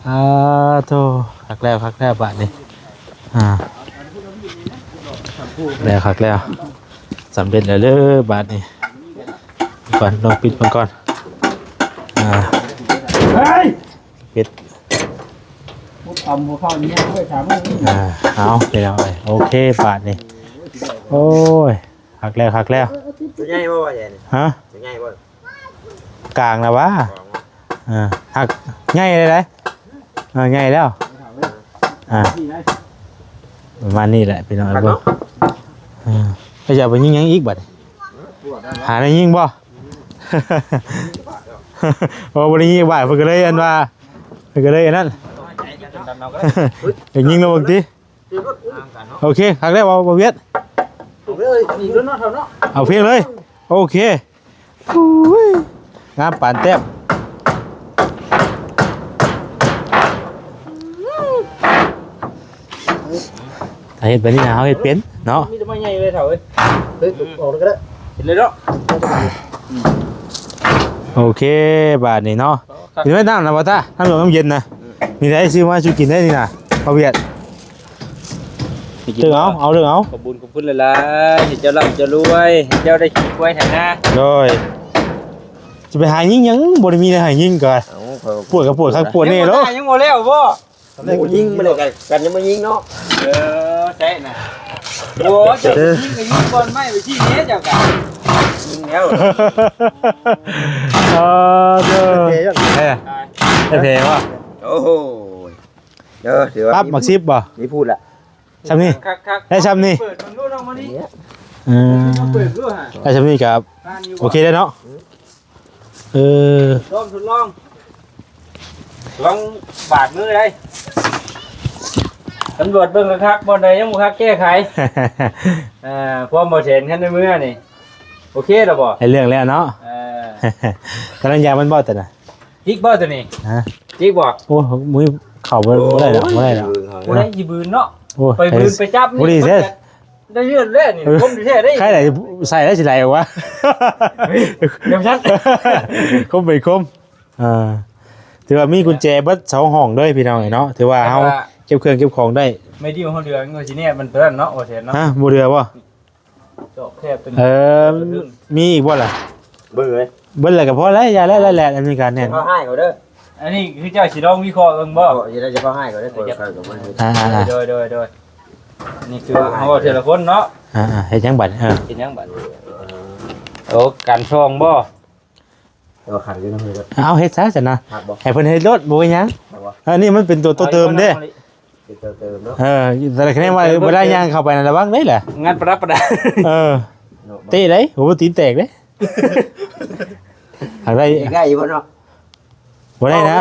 ອ່າ ໂທ້ ຄັກແລ້ວ ຄັກແລ້ວບາດນີ້. ອ່າ ແລ້ວ ຄັກແລ້ວ ສຳເລັດແລ້ວເດີບາດນີ້. ກ່ອນ ລອງປິດເບິ່ງກ່ອນ. ອ່າ ເຮັດ ຫົວຄ່ຳຫົວເຂົ້ານີ້ໄວ້ສາມມື້. ອ່າ ເອົາພີ່ນ້ອງເອີຍ ໂອເຄບາດນີ້. ໂອ້ຍ ຄັກແລ້ວ ຄັກແລ້ວ. ຕົວໃຫຍ່ບໍ່ວ່າໃຫຍ່ນີ້? ຮະ? ຕົວໃຫຍ່ບໍ່? ກາງນະຫວາ. ກາງເນາະ. ອ່າ ຮັກໃຫຍ່ເລີຍໄດ໋ ເອີ ໃຫຍ່ແລ້ວ ອ່າ ປະມານນີ້ແຫຼະພີ່ນ້ອງເອີຍ. ເອີ ເຈົ້າຈະເອົາໄປຍິງຫຍັງອີກບັດນີ້? ຫາແນວຍິງບໍ່? ໂອ້ ບໍ່ໄດ້ຍິງບາດ ເພິ່ນກໍເລີຍອັນວ່າ ເພິ່ນກໍເລີຍອັນນັ້ນ ຢາກຍິງລະເບິ່ງຕິ. ໂອເຄ ຄັກແລ້ວ ບໍ່ ບໍ່ຫວຽດ ເອົາເພງເລີຍ ໂອເຄ. ໂອ້ຍ ງາມປານແຕ້ມ. ຖ້າເຮັດແບບນີ້ນະ ເຮົາເຮັດເປັນເນາະ. ມີແຕ່ໄມ້ໃຫຍ່ເລີຍເຖົ້າເອີຍ. ເອີ ອອກເລີຍກໍໄດ້ ເຮັດເລີຍເນາະ. ໂອເຄ ບາດນີ້ເນາະ ມີແມ່ນ້ຳນະ ບໍ່ຕາ ນ້ຳຢົງນ້ຳເຢັນນະ. ອືມ ມີໄດ້ຊື້ມາສູ່ກິນໄດ້ນີ້ນະ ບໍ່ຫວຽດ. ເດີເອົາ ເອົາເດີເອົາ. ຂອບບຸນຂອບຄຸນຫຼາຍໆ ໃຫ້ເຈົ້າລ່ຳເຈົ້າລວຍ ໃຫ້ເຈົ້າໄດ້ຂີ່ຄວາຍໄຖນາ. ໂດຍ ຈະໄປຫາຍິງຫຍັງ ບໍ່ໄດ້ມີແນວໃຫ້ຍິງກໍ ເອົ້າ ປວດກໍປວດຄັກປວດແນ່ໂລດ. ຍັງບໍ່ແລ້ວບໍ່? ໝູຍິງມາແລ້ວກັນ ກັນຍັງມາຍິງເນາະ. ເອີ ແຊະນະ ໂອ້ ເຈົ້າຍິງກໍຍິງບ່ອນໄມ້ໄປທີ່ແນ່ເຈົ້າກະ ຍິງແລ້ວ. ເອີ ເດີ ເອີ ໄດ້ແຜບໍ່? ໂອ້ໂຫ ເດີ ຖືວ່າປັບໝາກສິບບໍ່? ມີພູດລະ ຊ່ຳນີ້ ຄັກໆ ໄດ້ຊ່ຳນີ້ ເປີດເບິ່ງດູນ້ອງມານີ້. ເອີ ເປີດດູຫາ ໄດ້ຊ່ຳນີ້ກໍ ຜ່ານຢູ່ ໂອເຄແລ້ວເນາະ. ເອີ ທດລອງ ທົດລອງ ລອງບາດມືໄດ໋ ສຳຫຼວດເບິ່ງຄັກໆ ບ່ອນໃດຍັງບໍ່ຄັກແກ້ໄຂ. ເອີ ພວກບໍ່ເຫັນຄັນໃນເມືອນີ້ ໂອເຄແລ້ວບໍ່? ໄດ້ເລື່ອງແລ້ວເນາະ. ເອີ ກຳລັງຢາມັນບໍ່ຕົວນະ? ຈິກບໍ່ຕົວນີ້? ຮະ? ຈິກບໍ່? ໂອ້ ມືເຂົ້າບໍ່ ບໍ່ໄດ້ດອກ ບໍ່ໄດ້ດອກ. ບໍ່ໄດ້ຊິບືນເນາະ. ໂອ້ ໄປບືນໄປຈັບນີ້ ບໍ່ດີແທ້ ໄດ້ເລື່ອນແລ້ວນີ້. ເອີ ຄົມແທ້ເດ້ ໃຄໄດ້ໃສ່ແລ້ວຊິໄຫຼອອກວ່າ ເອີ ຄົມໄປຄົມ. ອ່າ ຖືວ່າມີກຸນແຈເບິດສອງຫ້ອງເລີຍພີ່ນ້ອງເອີຍເນາະ. ຖືວ່າເຮົາເກັບເຄື່ອງເກັບຂອງໄດ້. ແມ່ດິວເຮົາເດືອມັນຊິແນບມັນຕົວນັ້ນເນາະ ບໍ່ແມ່ນເນາະ. ຮະ ບໍ່ເດືອບໍ່? ເຈາະແຄບຕົວນີ້. ເອີ ມີອີກບໍ່ລະ? ເບິ່ງເລີຍ ເບິ່ງແລ້ວກໍພໍແລ້ວ ຢ່າແລ້ວ ແລ້ວ ອັນນີ້ກໍແໜ້ນ. ເຂົາໃຫ້ເຂົາເດີ ອັນນີ້ຄືເຈົ້າຊິລອງວິເຄາະເບິ່ງບໍ່? ເອີ ຊິໄດ້ເຂົາໃຫ້ເຂົາເດີ. ອ່າໆ ໂດຍ ໂດຍ ໂດຍ. ອັນນີ້ຄືເຮົາເວົ້າເທື່ອລະຄົນເນາະ. ອ່າໆ ເຮັດຫຍັງບັດ? ເອີ ເຮັດຫຍັງບັດ? ໂອ້ ກັນຊ່ອງບໍ່? ເອົາຂັນຢູ່ນຳເພິ່ນ. ເອົາເຮັດຊະຊັ້ນນະ ໃຫ້ເພິ່ນເຮັດໂລດ ບໍ່ເປັນຫຍັງ. ອັນນີ້ມັນເປັນຕົວ ຕົວເຕີມເດ້ ເປັນຕົວເຕີມເນາະ. ເອີ ແຕ່ລະຄະແນນວ່າເວລາຍ່າງເຂົ້າໄປນະ ລະວັງເດ້ລະ ງານປະດັບປະດາ. ເອີ ເຕະໄດ້ ໂອ້ ຕີນແຕກເດ້. ຫາກໄດ້ ໄດ້ຢູ່ບໍ່ເນາະ? ບໍ່ໄດ້ນະ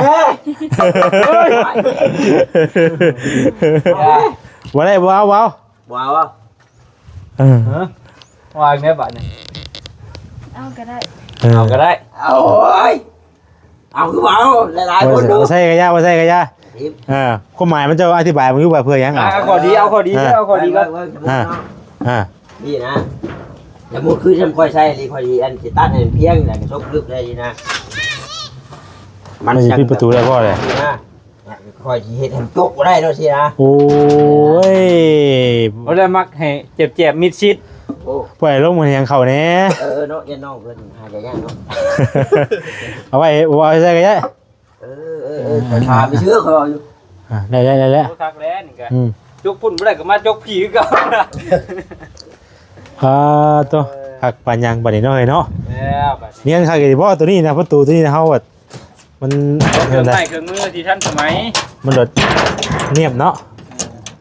ບໍ່ໄດ້ ບໍ່ເອົາ ບໍ່ເອົາ. ບໍ່ເອົາບໍ່? ເອີ ຮະ ວ່າແນວບາດນີ້ ເອົາກໍໄດ້ ເອີ ເອົາກໍໄດ້. ໂອ້ຍ ເອົາຄືບໍ່ເອົາ ຫຼາຍໆຄົນດູ ບໍ່ໃສ່ກະຢ່າ ບໍ່ໃສ່ກະຢ່າ. ເອີ ຄວາມໝາຍມັນຈະອະທິບາຍມັນຢູ່ວ່າເພື່ອຫຍັງ. ອ່າ ເອົາຂໍ້ດີ ເອົາຂໍ້ດີ ເອີ ເອົາຂໍ້ດີກ່ອນ. ອ່າ ນີ້ນະ ສະມຸດຄືທຳຂ້ອຍໃສ່ນີ້ ຂ້ອຍຊິອັນຊິຕັດໃຫ້ມັນພຽງ ແລ້ວກໍສົກລຶບໄດ້ນີ້ນະ. ມັນຊິປິດປະຕູໄດ້ບໍ່ແຫຼະ? ຂ້ອຍຊິເຮັດໃຫ້ມັນຕົກບໍ່ໄດ້ເນາະຊີ້ນະ. ໂອ້ຍ ບໍ່ໄດ້ມັກໃຫ້ເຈັບໆ ມິດຊິດ. ໂອ້ ປ່ອຍລົງມັນຍັງເຂົ້າແດ່. ເອີໆ ເນາະ ຢ້ານນ້ອງເພິ່ນຫາຍາກເນາະ. ເອົາໄວ້ ເອົາໄວ້ໃສ່ກໍໄດ້. ເອີໆໆ ຖາມໄປເຊື່ອເຂົາຢູ່. ອ່າ ໄດ້ໆໆ ໂອ້ ຄັກແລ້ວນີ້ກະ ອືມ ຈົກພຸ້ນບໍ່ໄດ້ກໍມາຈົກພີ້ຄືເກົ່າ. ອ່າ ໂຕ ຄັກປານຫຍັງບາດນີ້ເນາະ ເອີຍເນາະ. ແລ້ວບາດນີ້ ມີອັນຄັກອີກບໍ່? ໂຕນີ້ນະ ປະຕູໂຕນີ້ນະ ເຮົາ ມັນ ເຄື່ອງໄມ້ເຄື່ອງມືທີ່ທັນສະໄໝ ມັນໂດດນຽບເນາະ.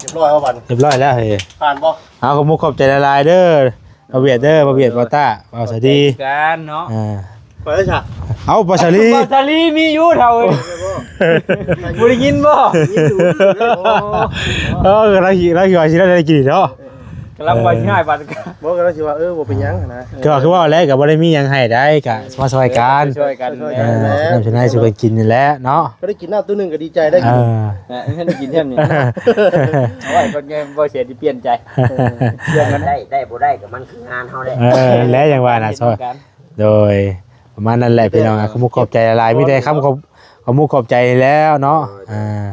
ຮຽບຮ້ອຍແລ້ວບັດ ຮຽບຮ້ອຍແລ້ວເຮີ້ຍ. ຜ່ານບໍ່? ເອົາ ຂອບມຸກຂອບໃຈຫຼາຍໆເດີ ບ່າວຫວຽດເດີ ບ່າວຫວຽດ ບ່າວຕ້າ ບ່າວສາລີ ກັນເນາະ. ອ່າ ເອີ ໄປເລີຍຊະ. ເອົາ ບ່າວສາລີ ບ່າວສາລີມີຢູ່ເຖົ້າເອີຍ ບໍ່ໄດ້ຍິນບໍ່? ເອີ ລາວ ລາວຊິວ່າຊິໄດ້ກິນເນາະ. ກຳລັງວ່າຊິໃຫ້ບັດ ບໍ່ ກຳລັງຊິວ່າ ເອີ ບໍ່ເປັນຫຍັງນະ. ກໍຄືວ່າແຫຼະ ກໍບໍ່ໄດ້ມີຫຍັງໃຫ້ໄດ໋ ກະມາຊ່ອຍກັນ ຊ່ອຍກັນ ຊ່ອຍກັນ ເອີ ຊ່ອຍກັນກິນນີ້ແຫຼະເນາະ. ກໍໄດ້ກິນນ້ຳໂຕໜຶ່ງກໍດີໃຈໄດ້ກິນ. ເອີ ເອີ ກິນແທ້ນີ້ ເອົາໄວ້ກ່ອນ ບໍ່ເສຍຊິປ່ຽນໃຈ. ເອີ ປ່ຽນກັນໄດ້ ໄດ້ບໍ່ໄດ້ກໍມັນຄືງານເຮົາແຫຼະ. ເອີ ແລະ ຢ່າງວ່ານະ ໂດຍ ປະມານນັ້ນແຫຼະພີ່ນ້ອງ. ຂອບມຸກຂອບໃຈຫຼາຍໆ ມີແຕ່ຄຳຂອບ ຂອບມຸກຂອບໃຈແລ້ວເນາະ. ອ່າ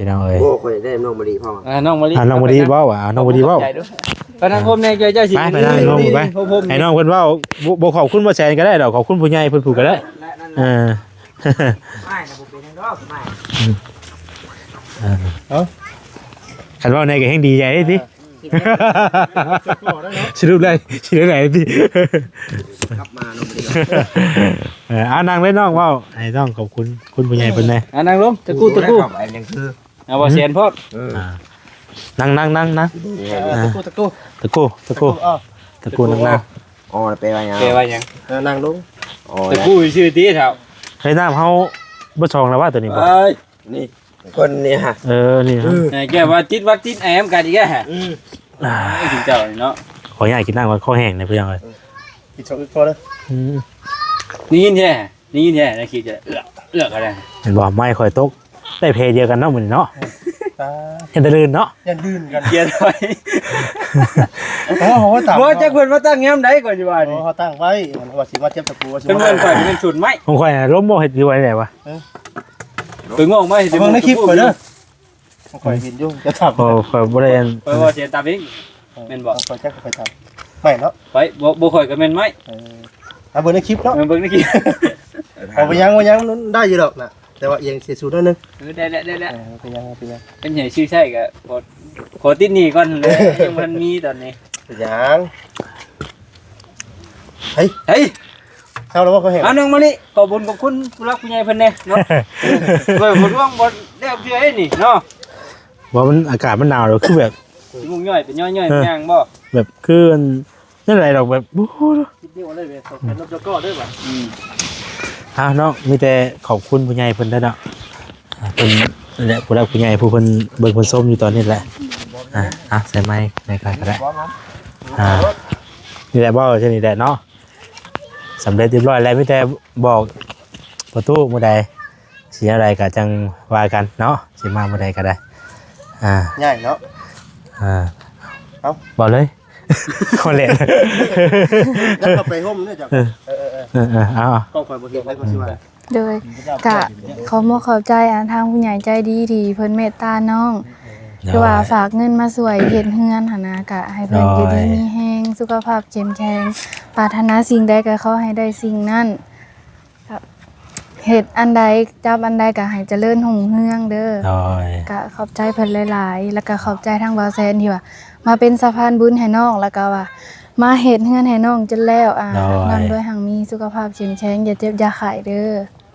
ພີ່ນ້ອງເອີຍ ໂອ້ ຂ້ອຍໄດ້ນ້ອງມະລິພ້ອມ. ອ່າ ນ້ອງມະລິ ອ່າ ນ້ອງມະລິເວົ້າ ອ່າ ນ້ອງມະລິເວົ້າ. ໄປນັ່ງໂຮມແດ່ ເຈົ້າ ເຈົ້າຊິ ໄປ ໄປນັ່ງໂຮມໄປ ໃຫ້ນ້ອງເພິ່ນເວົ້າ. ບໍ່ ບໍ່ຂອບຄຸນບໍ່ແສນກໍໄດ້ດອກ ຂອບຄຸນຜູ້ໃຫຍ່ເພິ່ນຜູ້ກໍໄດ້. ເອີ ອ້າຍນະບໍ່ເປັນຫຍັງດອກ ອ້າຍ. ເອີ ເອົາ ຄັນເວົ້າແດ່ກໍແຮ່ງດີໃຈເດ້ຕິ. ສະຫຼຸບແລ້ວຊິໄດ້ໄດ໋ຕິ ກັບມາເນາະ ເອີ ເອົານັ່ງເລີຍນ້ອງ ເວົ້າໃຫ້ນ້ອງຂອບຄຸນຄຸນຜູ້ໃຫຍ່ເພິ່ນແດ່ ອ່າ ນັ່ງລົງ ຕະກູ ຕະກູ ເອົາບໍ່ແສນພ້ອມ ເອີ ອ່າ ນັ່ງໆໆໆ ເອີ ຕະກູ ຕະກູ ຕະກູ ຕະກູ ເອົາ ຕະກູ ນັ່ງໆ ອໍ ແປວ່າຫຍັງ? ແປວ່າຫຍັງ? ເອີ ນັ່ງລົງ ອໍ ຕະກູຊື່ຕິເຖົ້າ ເຮີ້ຍ ນ້ຳເຮົາບໍ່ຊອງແລ້ວວ່າໂຕນີ້ບໍ່? ເອີຍ ນີ້ ຄົນນີ້ຮະ ເອີ ນີ້ຮະ ເອີ ແກວ່າຕິດຫວັດຕິດໄອນຳກັນອີກແລ້ວ ອືມ ອ່າ ເຈົ້ານີ້ເນາະ ຂໍອະນຸຍາດກິນນ້ຳກ່ອນ ຄໍແຫ້ງເດ້ພີ່ນ້ອງເອີຍ ກິນຊອກອຶກພໍເດີ ອືມ ໄດ້ຍິນແທ້ ໄດ້ຍິນແທ້ ໄດ້ຄິດຈະເອືອກ ເອືອກກໍໄດ້ ເຫັນບໍ່? ໄມ້ຂ້ອຍຕົກ ໄດ້ແພດຽວກັນເນາະມື້ນີ້ເນາະ ເອີ ເຫັນແຕ່ລື່ນເນາະ ຢ້ານລື່ນກັນ ຢ້ານໄປ ໂອ້ໂຫ ຕາມ ບໍ່ ຈັກເພິ່ນມາຕັ້ງຍາມໃດກ່ອນຊິວ່ານີ້ ເຂົາຕັ້ງໄວ້ ວ່າຊິມາຈຽບຕະປູ ວ່າຊິມາ ເພິ່ນ ເພິ່ນຂ້ອຍເປັນຊຸດໄມ້ ຂອງຂ້ອຍອາລົມບໍ່ເຮັດຢູ່ໄວ້ແລ້ວວະ ເອີ ໄປງອກໄມ້ ເບິ່ງໃນຄລິບຂ້ອຍເດີ ຂ້ອຍເຫັນຢູ່ ຈະຖາມ ໂອ້ ຂ້ອຍບໍ່ໄດ້ອັນ ຂ້ອຍວ່າຊິຕາມເອງ ແມ່ນບໍ່? ຂ້ອຍຈັກ ຂ້ອຍຕາມ ໄມ້ເນາະ ໄປ ບໍ່ ບໍ່ຂ້ອຍກໍແມ່ນໄມ້ ເອີ ເອົາເບິ່ງໃນຄລິບເນາະ ເອີ ເບິ່ງໃນຄລິບ ເອົາໄປຍັງ ບໍ່ຍັງ ໄດ້ຢູ່ດອກນະ ແຕ່ວ່າອຽງເສຍສູດໜ້ອຍໜຶ່ງ ເອີ ໄດ້ແລ້ວ ໄດ້ແລ້ວ ເອີ ເປັນຫຍັງ ເປັນຫຍັງ ເປັນໃຫ້ຊື່ໃຊ້ກໍ ຂໍ ຂໍຕິດໜີ້ກ່ອນເລີຍ ຍັງບໍ່ທັນມີຕອນນີ້ ເປັນຫຍັງ ເຮີ້ຍ ເຮີ້ຍ ເຊົາແລ້ວບໍ່? ເຂົາແຫ້ງ ເອົາ ນ້ອງມະລິ ຂໍບຸນຂອບຄຸນຜູ້ຫຼັກຜູ້ໃຫຍ່ເພິ່ນແດ່ເນາະ ເອີ ເພິ່ນຫວັງບໍ່ແລ້ວເທື່ອເດ້ນີ້ເນາະ ວ່າມັນອາກາດມັນໜາວແລ້ວ ຄືແບບ ຂີ້ມູກຍ້ອຍເປັນຍ້ອຍໆ ເອີ ເປັນຫຍັງບໍ່? ແບບຄືອັນ ແນວໃດດອກ ແບບ ໂອ້ໂຫ ຄິດດີເອົາເລີຍເວີຍ ເປັນລົບຈະກໍເດີບັດ ອືມ ເອົາເນາະ ມີແຕ່ຂອບຄຸນຜູ້ໃຫຍ່ເພິ່ນເດີເນາະ ອ່າ ເພິ່ນ ແລະ ຜູ້ຫຼັກຜູ້ໃຫຍ່ຜູ້ເພິ່ນເບິ່ງເພິ່ນຊົມຢູ່ຕອນນີ້ແຫຼະ ອ່າ ອ່າ ໃສ່ໄມໃຫ້ຂ້ອຍກໍໄດ້ ອ່າ ນີ້ແຫຼະ ເວົ້າຈັ່ງນີ້ແຫຼະເນາະ ສຳເລັດຮຽບຮ້ອຍແລ້ວ ມີແຕ່ບອກປະຕູມື້ໃດ ຊິແນວໃດກໍຈັ່ງວ່າກັນເນາະ ຊິມາມື້ໃດກໍໄດ້ ອ່າ ງ່າຍເນາະ ອ່າ ເອົ້າ ເວົ້າເລີຍ ຂໍແຫຼະ ແລ້ວກໍໄປຮົ່ມເດີເຈົ້າ ເອີ ເອີ ເອີ ເອີ ເອົາ ກໍຂ້ອຍບໍ່ເຫັນແລ້ວກໍຊິວ່າ ໂດຍ ກະຂໍຂອບໃຈ ອ່າ ທາງຜູ້ໃຫຍ່ໃຈດີທີ່ເພິ່ນເມດຕານ້ອງ ໂດຍ ຄືວ່າຝາກເງິນມາຊ່ວຍເຮັດເຮືອນຫັ້ນນະ ກະໃຫ້ເພິ່ນ ໂດຍ ຢູ່ດີມີແຮງ ສຸຂະພາບເຂັ້ມແຂງ ປາດຖະໜາສິ່ງໃດກໍຂໍໃຫ້ໄດ້ສິ່ງນັ້ນ ເຮັດອັນໃດ ຈັບອັນໃດກໍໃຫ້ຈະເລີນຮຸ່ງເຮືອງເດີ ໂດຍ ກະຂອບໃຈເພິ່ນຫຼາຍໆ ແລ້ວກະຂອບໃຈທາງບ່າວແຊນທີ່ວ່າມາເປັນສະພານບຸນໃຫ້ນ້ອງ ແລ້ວກະວ່າມາເຮັດເຮືອນໃຫ້ນ້ອງຈົນແລ້ວ ອ່າ ໂດຍ ຮ່ຳລວຍຮັ່ງມີ ສຸຂະພາບເຂັ້ມແຂງ ຢ່າເຈັບຢ່າໄຂ້ເດີ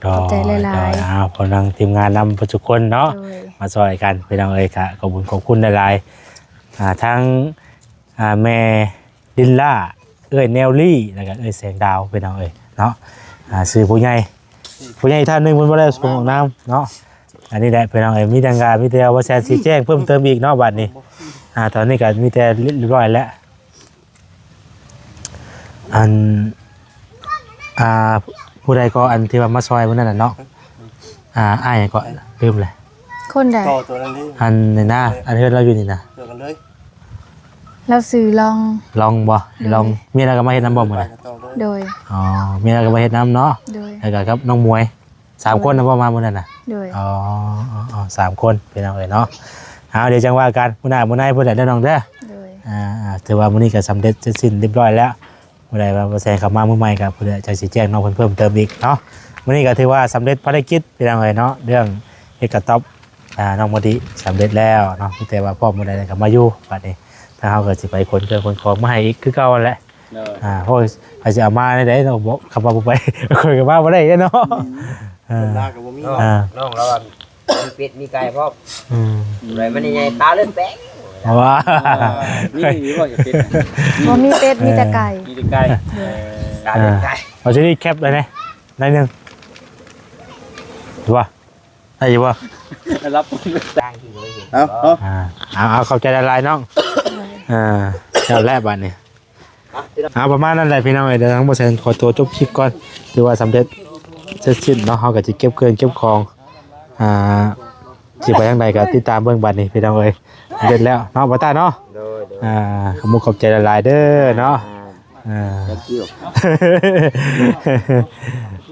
ໂດຍ ຂອບໃຈຫຼາຍໆ ໂດຍ ອ່າ ພວກທາງທີມງານນຳເບິດທຸກຄົນເນາະ ໂດຍ ມາຊ່ອຍກັນ ພີ່ນ້ອງເອີຍ ກະຂອບບຸນຂອບຄຸນຫຼາຍໆ ອ່າ ທາງ ອ່າ ແມ່ລິນລາ ເອື້ອຍແນວລີ ແລ້ວກໍເອື້ອຍແສງດາວ ພີ່ນ້ອງເອີຍເນາະ ອ່າ ຊື່ຜູ້ໃຫຍ່ ຜູ້ໃຫຍ່ທ່ານໜຶ່ງເພິ່ນບໍ່ໄດ້ປະສົງອອກນາມເນາະ ອັນນີ້ແຫຼະ ພີ່ນ້ອງເອີຍ ມີຫຍັງກໍມີແຕ່ວ່າແຊນຊີ້ແຈງເພີ່ມເຕີມອີກເນາະ ບັດນີ້ ອ່າ ຕອນນີ້ກໍມີແຕ່ຮຽບຮ້ອຍແລ້ວ ອັນ ອ່າ ຜູ້ໃດກໍ ອັນທີ່ວ່າມາຊ່ອຍມື້ນັ້ນນະເນາະ ອ່າ ອ້າຍຫຍັງເກາະ ລືມແລ້ວ ຄົນໃດ? ຕໍ່ຕົວນັ້ນເດ້ ອັນນີ້ນະ ອັນເຮືອນລາວຢູ່ນີ້ນະ ຕົວກັນເລີຍ ລາວຊື່ລອງ ລອງບໍ່? ໂດຍ ລອງ ເມຍລາວກໍມາເຮັດນຳບໍ່ມື້ນັ້ນ? ໂດຍ ອໍ ເມຍລາວກໍມາເຮັດນຳເນາະ ໂດຍ ແລ້ວກໍກັບນ້ອງໝວຍ ສາມຄົນນະບໍ່ມາມື້ນັ້ນນະ? ໂດຍ ອໍ ສາມຄົນ ພີ່ນ້ອງເອີຍເນາະ ເອົາ ດຽວຈັ່ງວ່າກັນ ມື້ໜ້າມື້ໃນພຸ້ນແຫຼະເດີນ້ອງເດີ ໂດຍ ອ່າ ຖືວ່າມື້ນີ້ກໍສຳເລັດເສັດສິ້ນຮຽບຮ້ອຍແລ້ວ ຜູ້ໃດວ່າບໍ່ແຊງເຂົ້າມາມື້ໃໝ່ກໍຜູ້ໃດຈັ່ງຊິແຈ້ງນ້ອງເພິ່ນເພີ່ມເຕີມອີກເນາະ ມື້ນີ້ກໍຖືວ່າສຳເລັດພາລະກິດ ພີ່ນ້ອງເອີຍເນາະ ເລື່ອງເຮັດກະຕ໊ອບ ອ່າ ນ້ອງມະລິສຳເລັດແລ້ວເນາະ ມີແຕ່ວ່າພ້ອມມື້ໃດກໍມາຢູ່ ບັດນີ້ທາງເຮົາກໍຊິໄປຂົນເຄື່ອງຂົນຂອງມາໃຫ້ອີກຄືເກົ່າຫັ້ນແຫຼະ ໂດຍ ອ່າ ໂອ້ຍ ໃຜຊິເອົາມາແນວໃດເນາະ ບໍ່ ຄຳວ່າບໍ່ໄປ ຂ້ອຍກໍມາບໍ່ໄດ້ເນາະ ອືມ ເອີ ເວລາກໍບໍ່ມີ ອ່າ ນ້ອງລາວ ມີເປັດມີໄກ່ພ້ອມ ອືມ ຜູ້ໃດມັນໃຫຍ່ຕາເລືອດແປງ ວ່າ ມີ ມີບໍ່ເປັດ ບໍ່ມີເປັດ ມີແຕ່ໄກ່ ມີແຕ່ໄກ່ ເອີ ຕາເລືອດໄກ່ ເອົາຊິນີ້ແຄບໄດ້ແດ່ ໄດ້ໜຶ່ງ ວ່າ ໄດ້ຢູ່ບໍ່? ໄດ້ຮັບ ເອົາ ເອົາ ອ່າ ເອົາ ເອົາ ຂອບໃຈຫຼາຍໆ ນ້ອງ ອ່າ ເຈົ້າແລະບາດນີ້ ອ່າ ປະມານນັ້ນແຫຼະພີ່ນ້ອງເອີຍ ດຽວທາງບໍ່ແຊນຂໍໂຕຈົບຄລິບກ່ອນ ຖືວ່າສຳເລັດເສັດສິ້ນເນາະ ເຮົາກໍຊິເກັບເຄື່ອງເກັບຂອງ ອ່າ ຊິໄປທາງໃດກໍຕິດຕາມເບິ່ງບາດນີ້ພີ່ນ້ອງເອີຍ ສຳເລັດແລ້ວເນາະ ບໍ່ຕາເນາະ ໂດຍໆ ອ່າ ຂອບມຸກຂອບໃຈຫຼາຍໆ ເດີເນາະ ອ່າ ອ່າ Thank you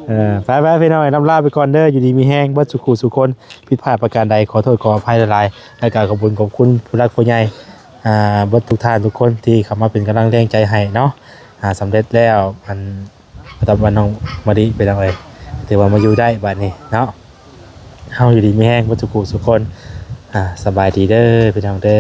ເອີ ໄປໆ ພີ່ນ້ອງເອີຍ ລຳລາໄປກ່ອນເດີ ຢູ່ດີມີແຮງເບິດສູ່ຄູ່ສູ່ຄົນ ຜິດພາດປະການໃດ ຂໍໂທດຂໍອະໄພຫຼາຍໆ ແລ້ວກໍຂອບຄຸນຂອບຄຸນຜູ້ຫຼັກຜູ້ໃຫຍ່ ອ່າ ເບິດທຸກທ່ານທຸກຄົນທີ່ເຂົ້າມາເປັນກຳລັງແຮງໃຈໃຫ້ເນາະ ອ່າ ສຳເລັດແລ້ວ ອັນ ປະຈຳວັນນ້ອງມະລິ ພີ່ນ້ອງເອີຍ ຖືວ່າມາຢູ່ໄດ້ບາດນີ້ເນາະ ເຮົາຢູ່ດີມີແຮງເບິດສູ່ຄູ່ສູ່ຄົນ ອ່າ ສະບາຍດີເດີ ພີ່ນ້ອງເດີ.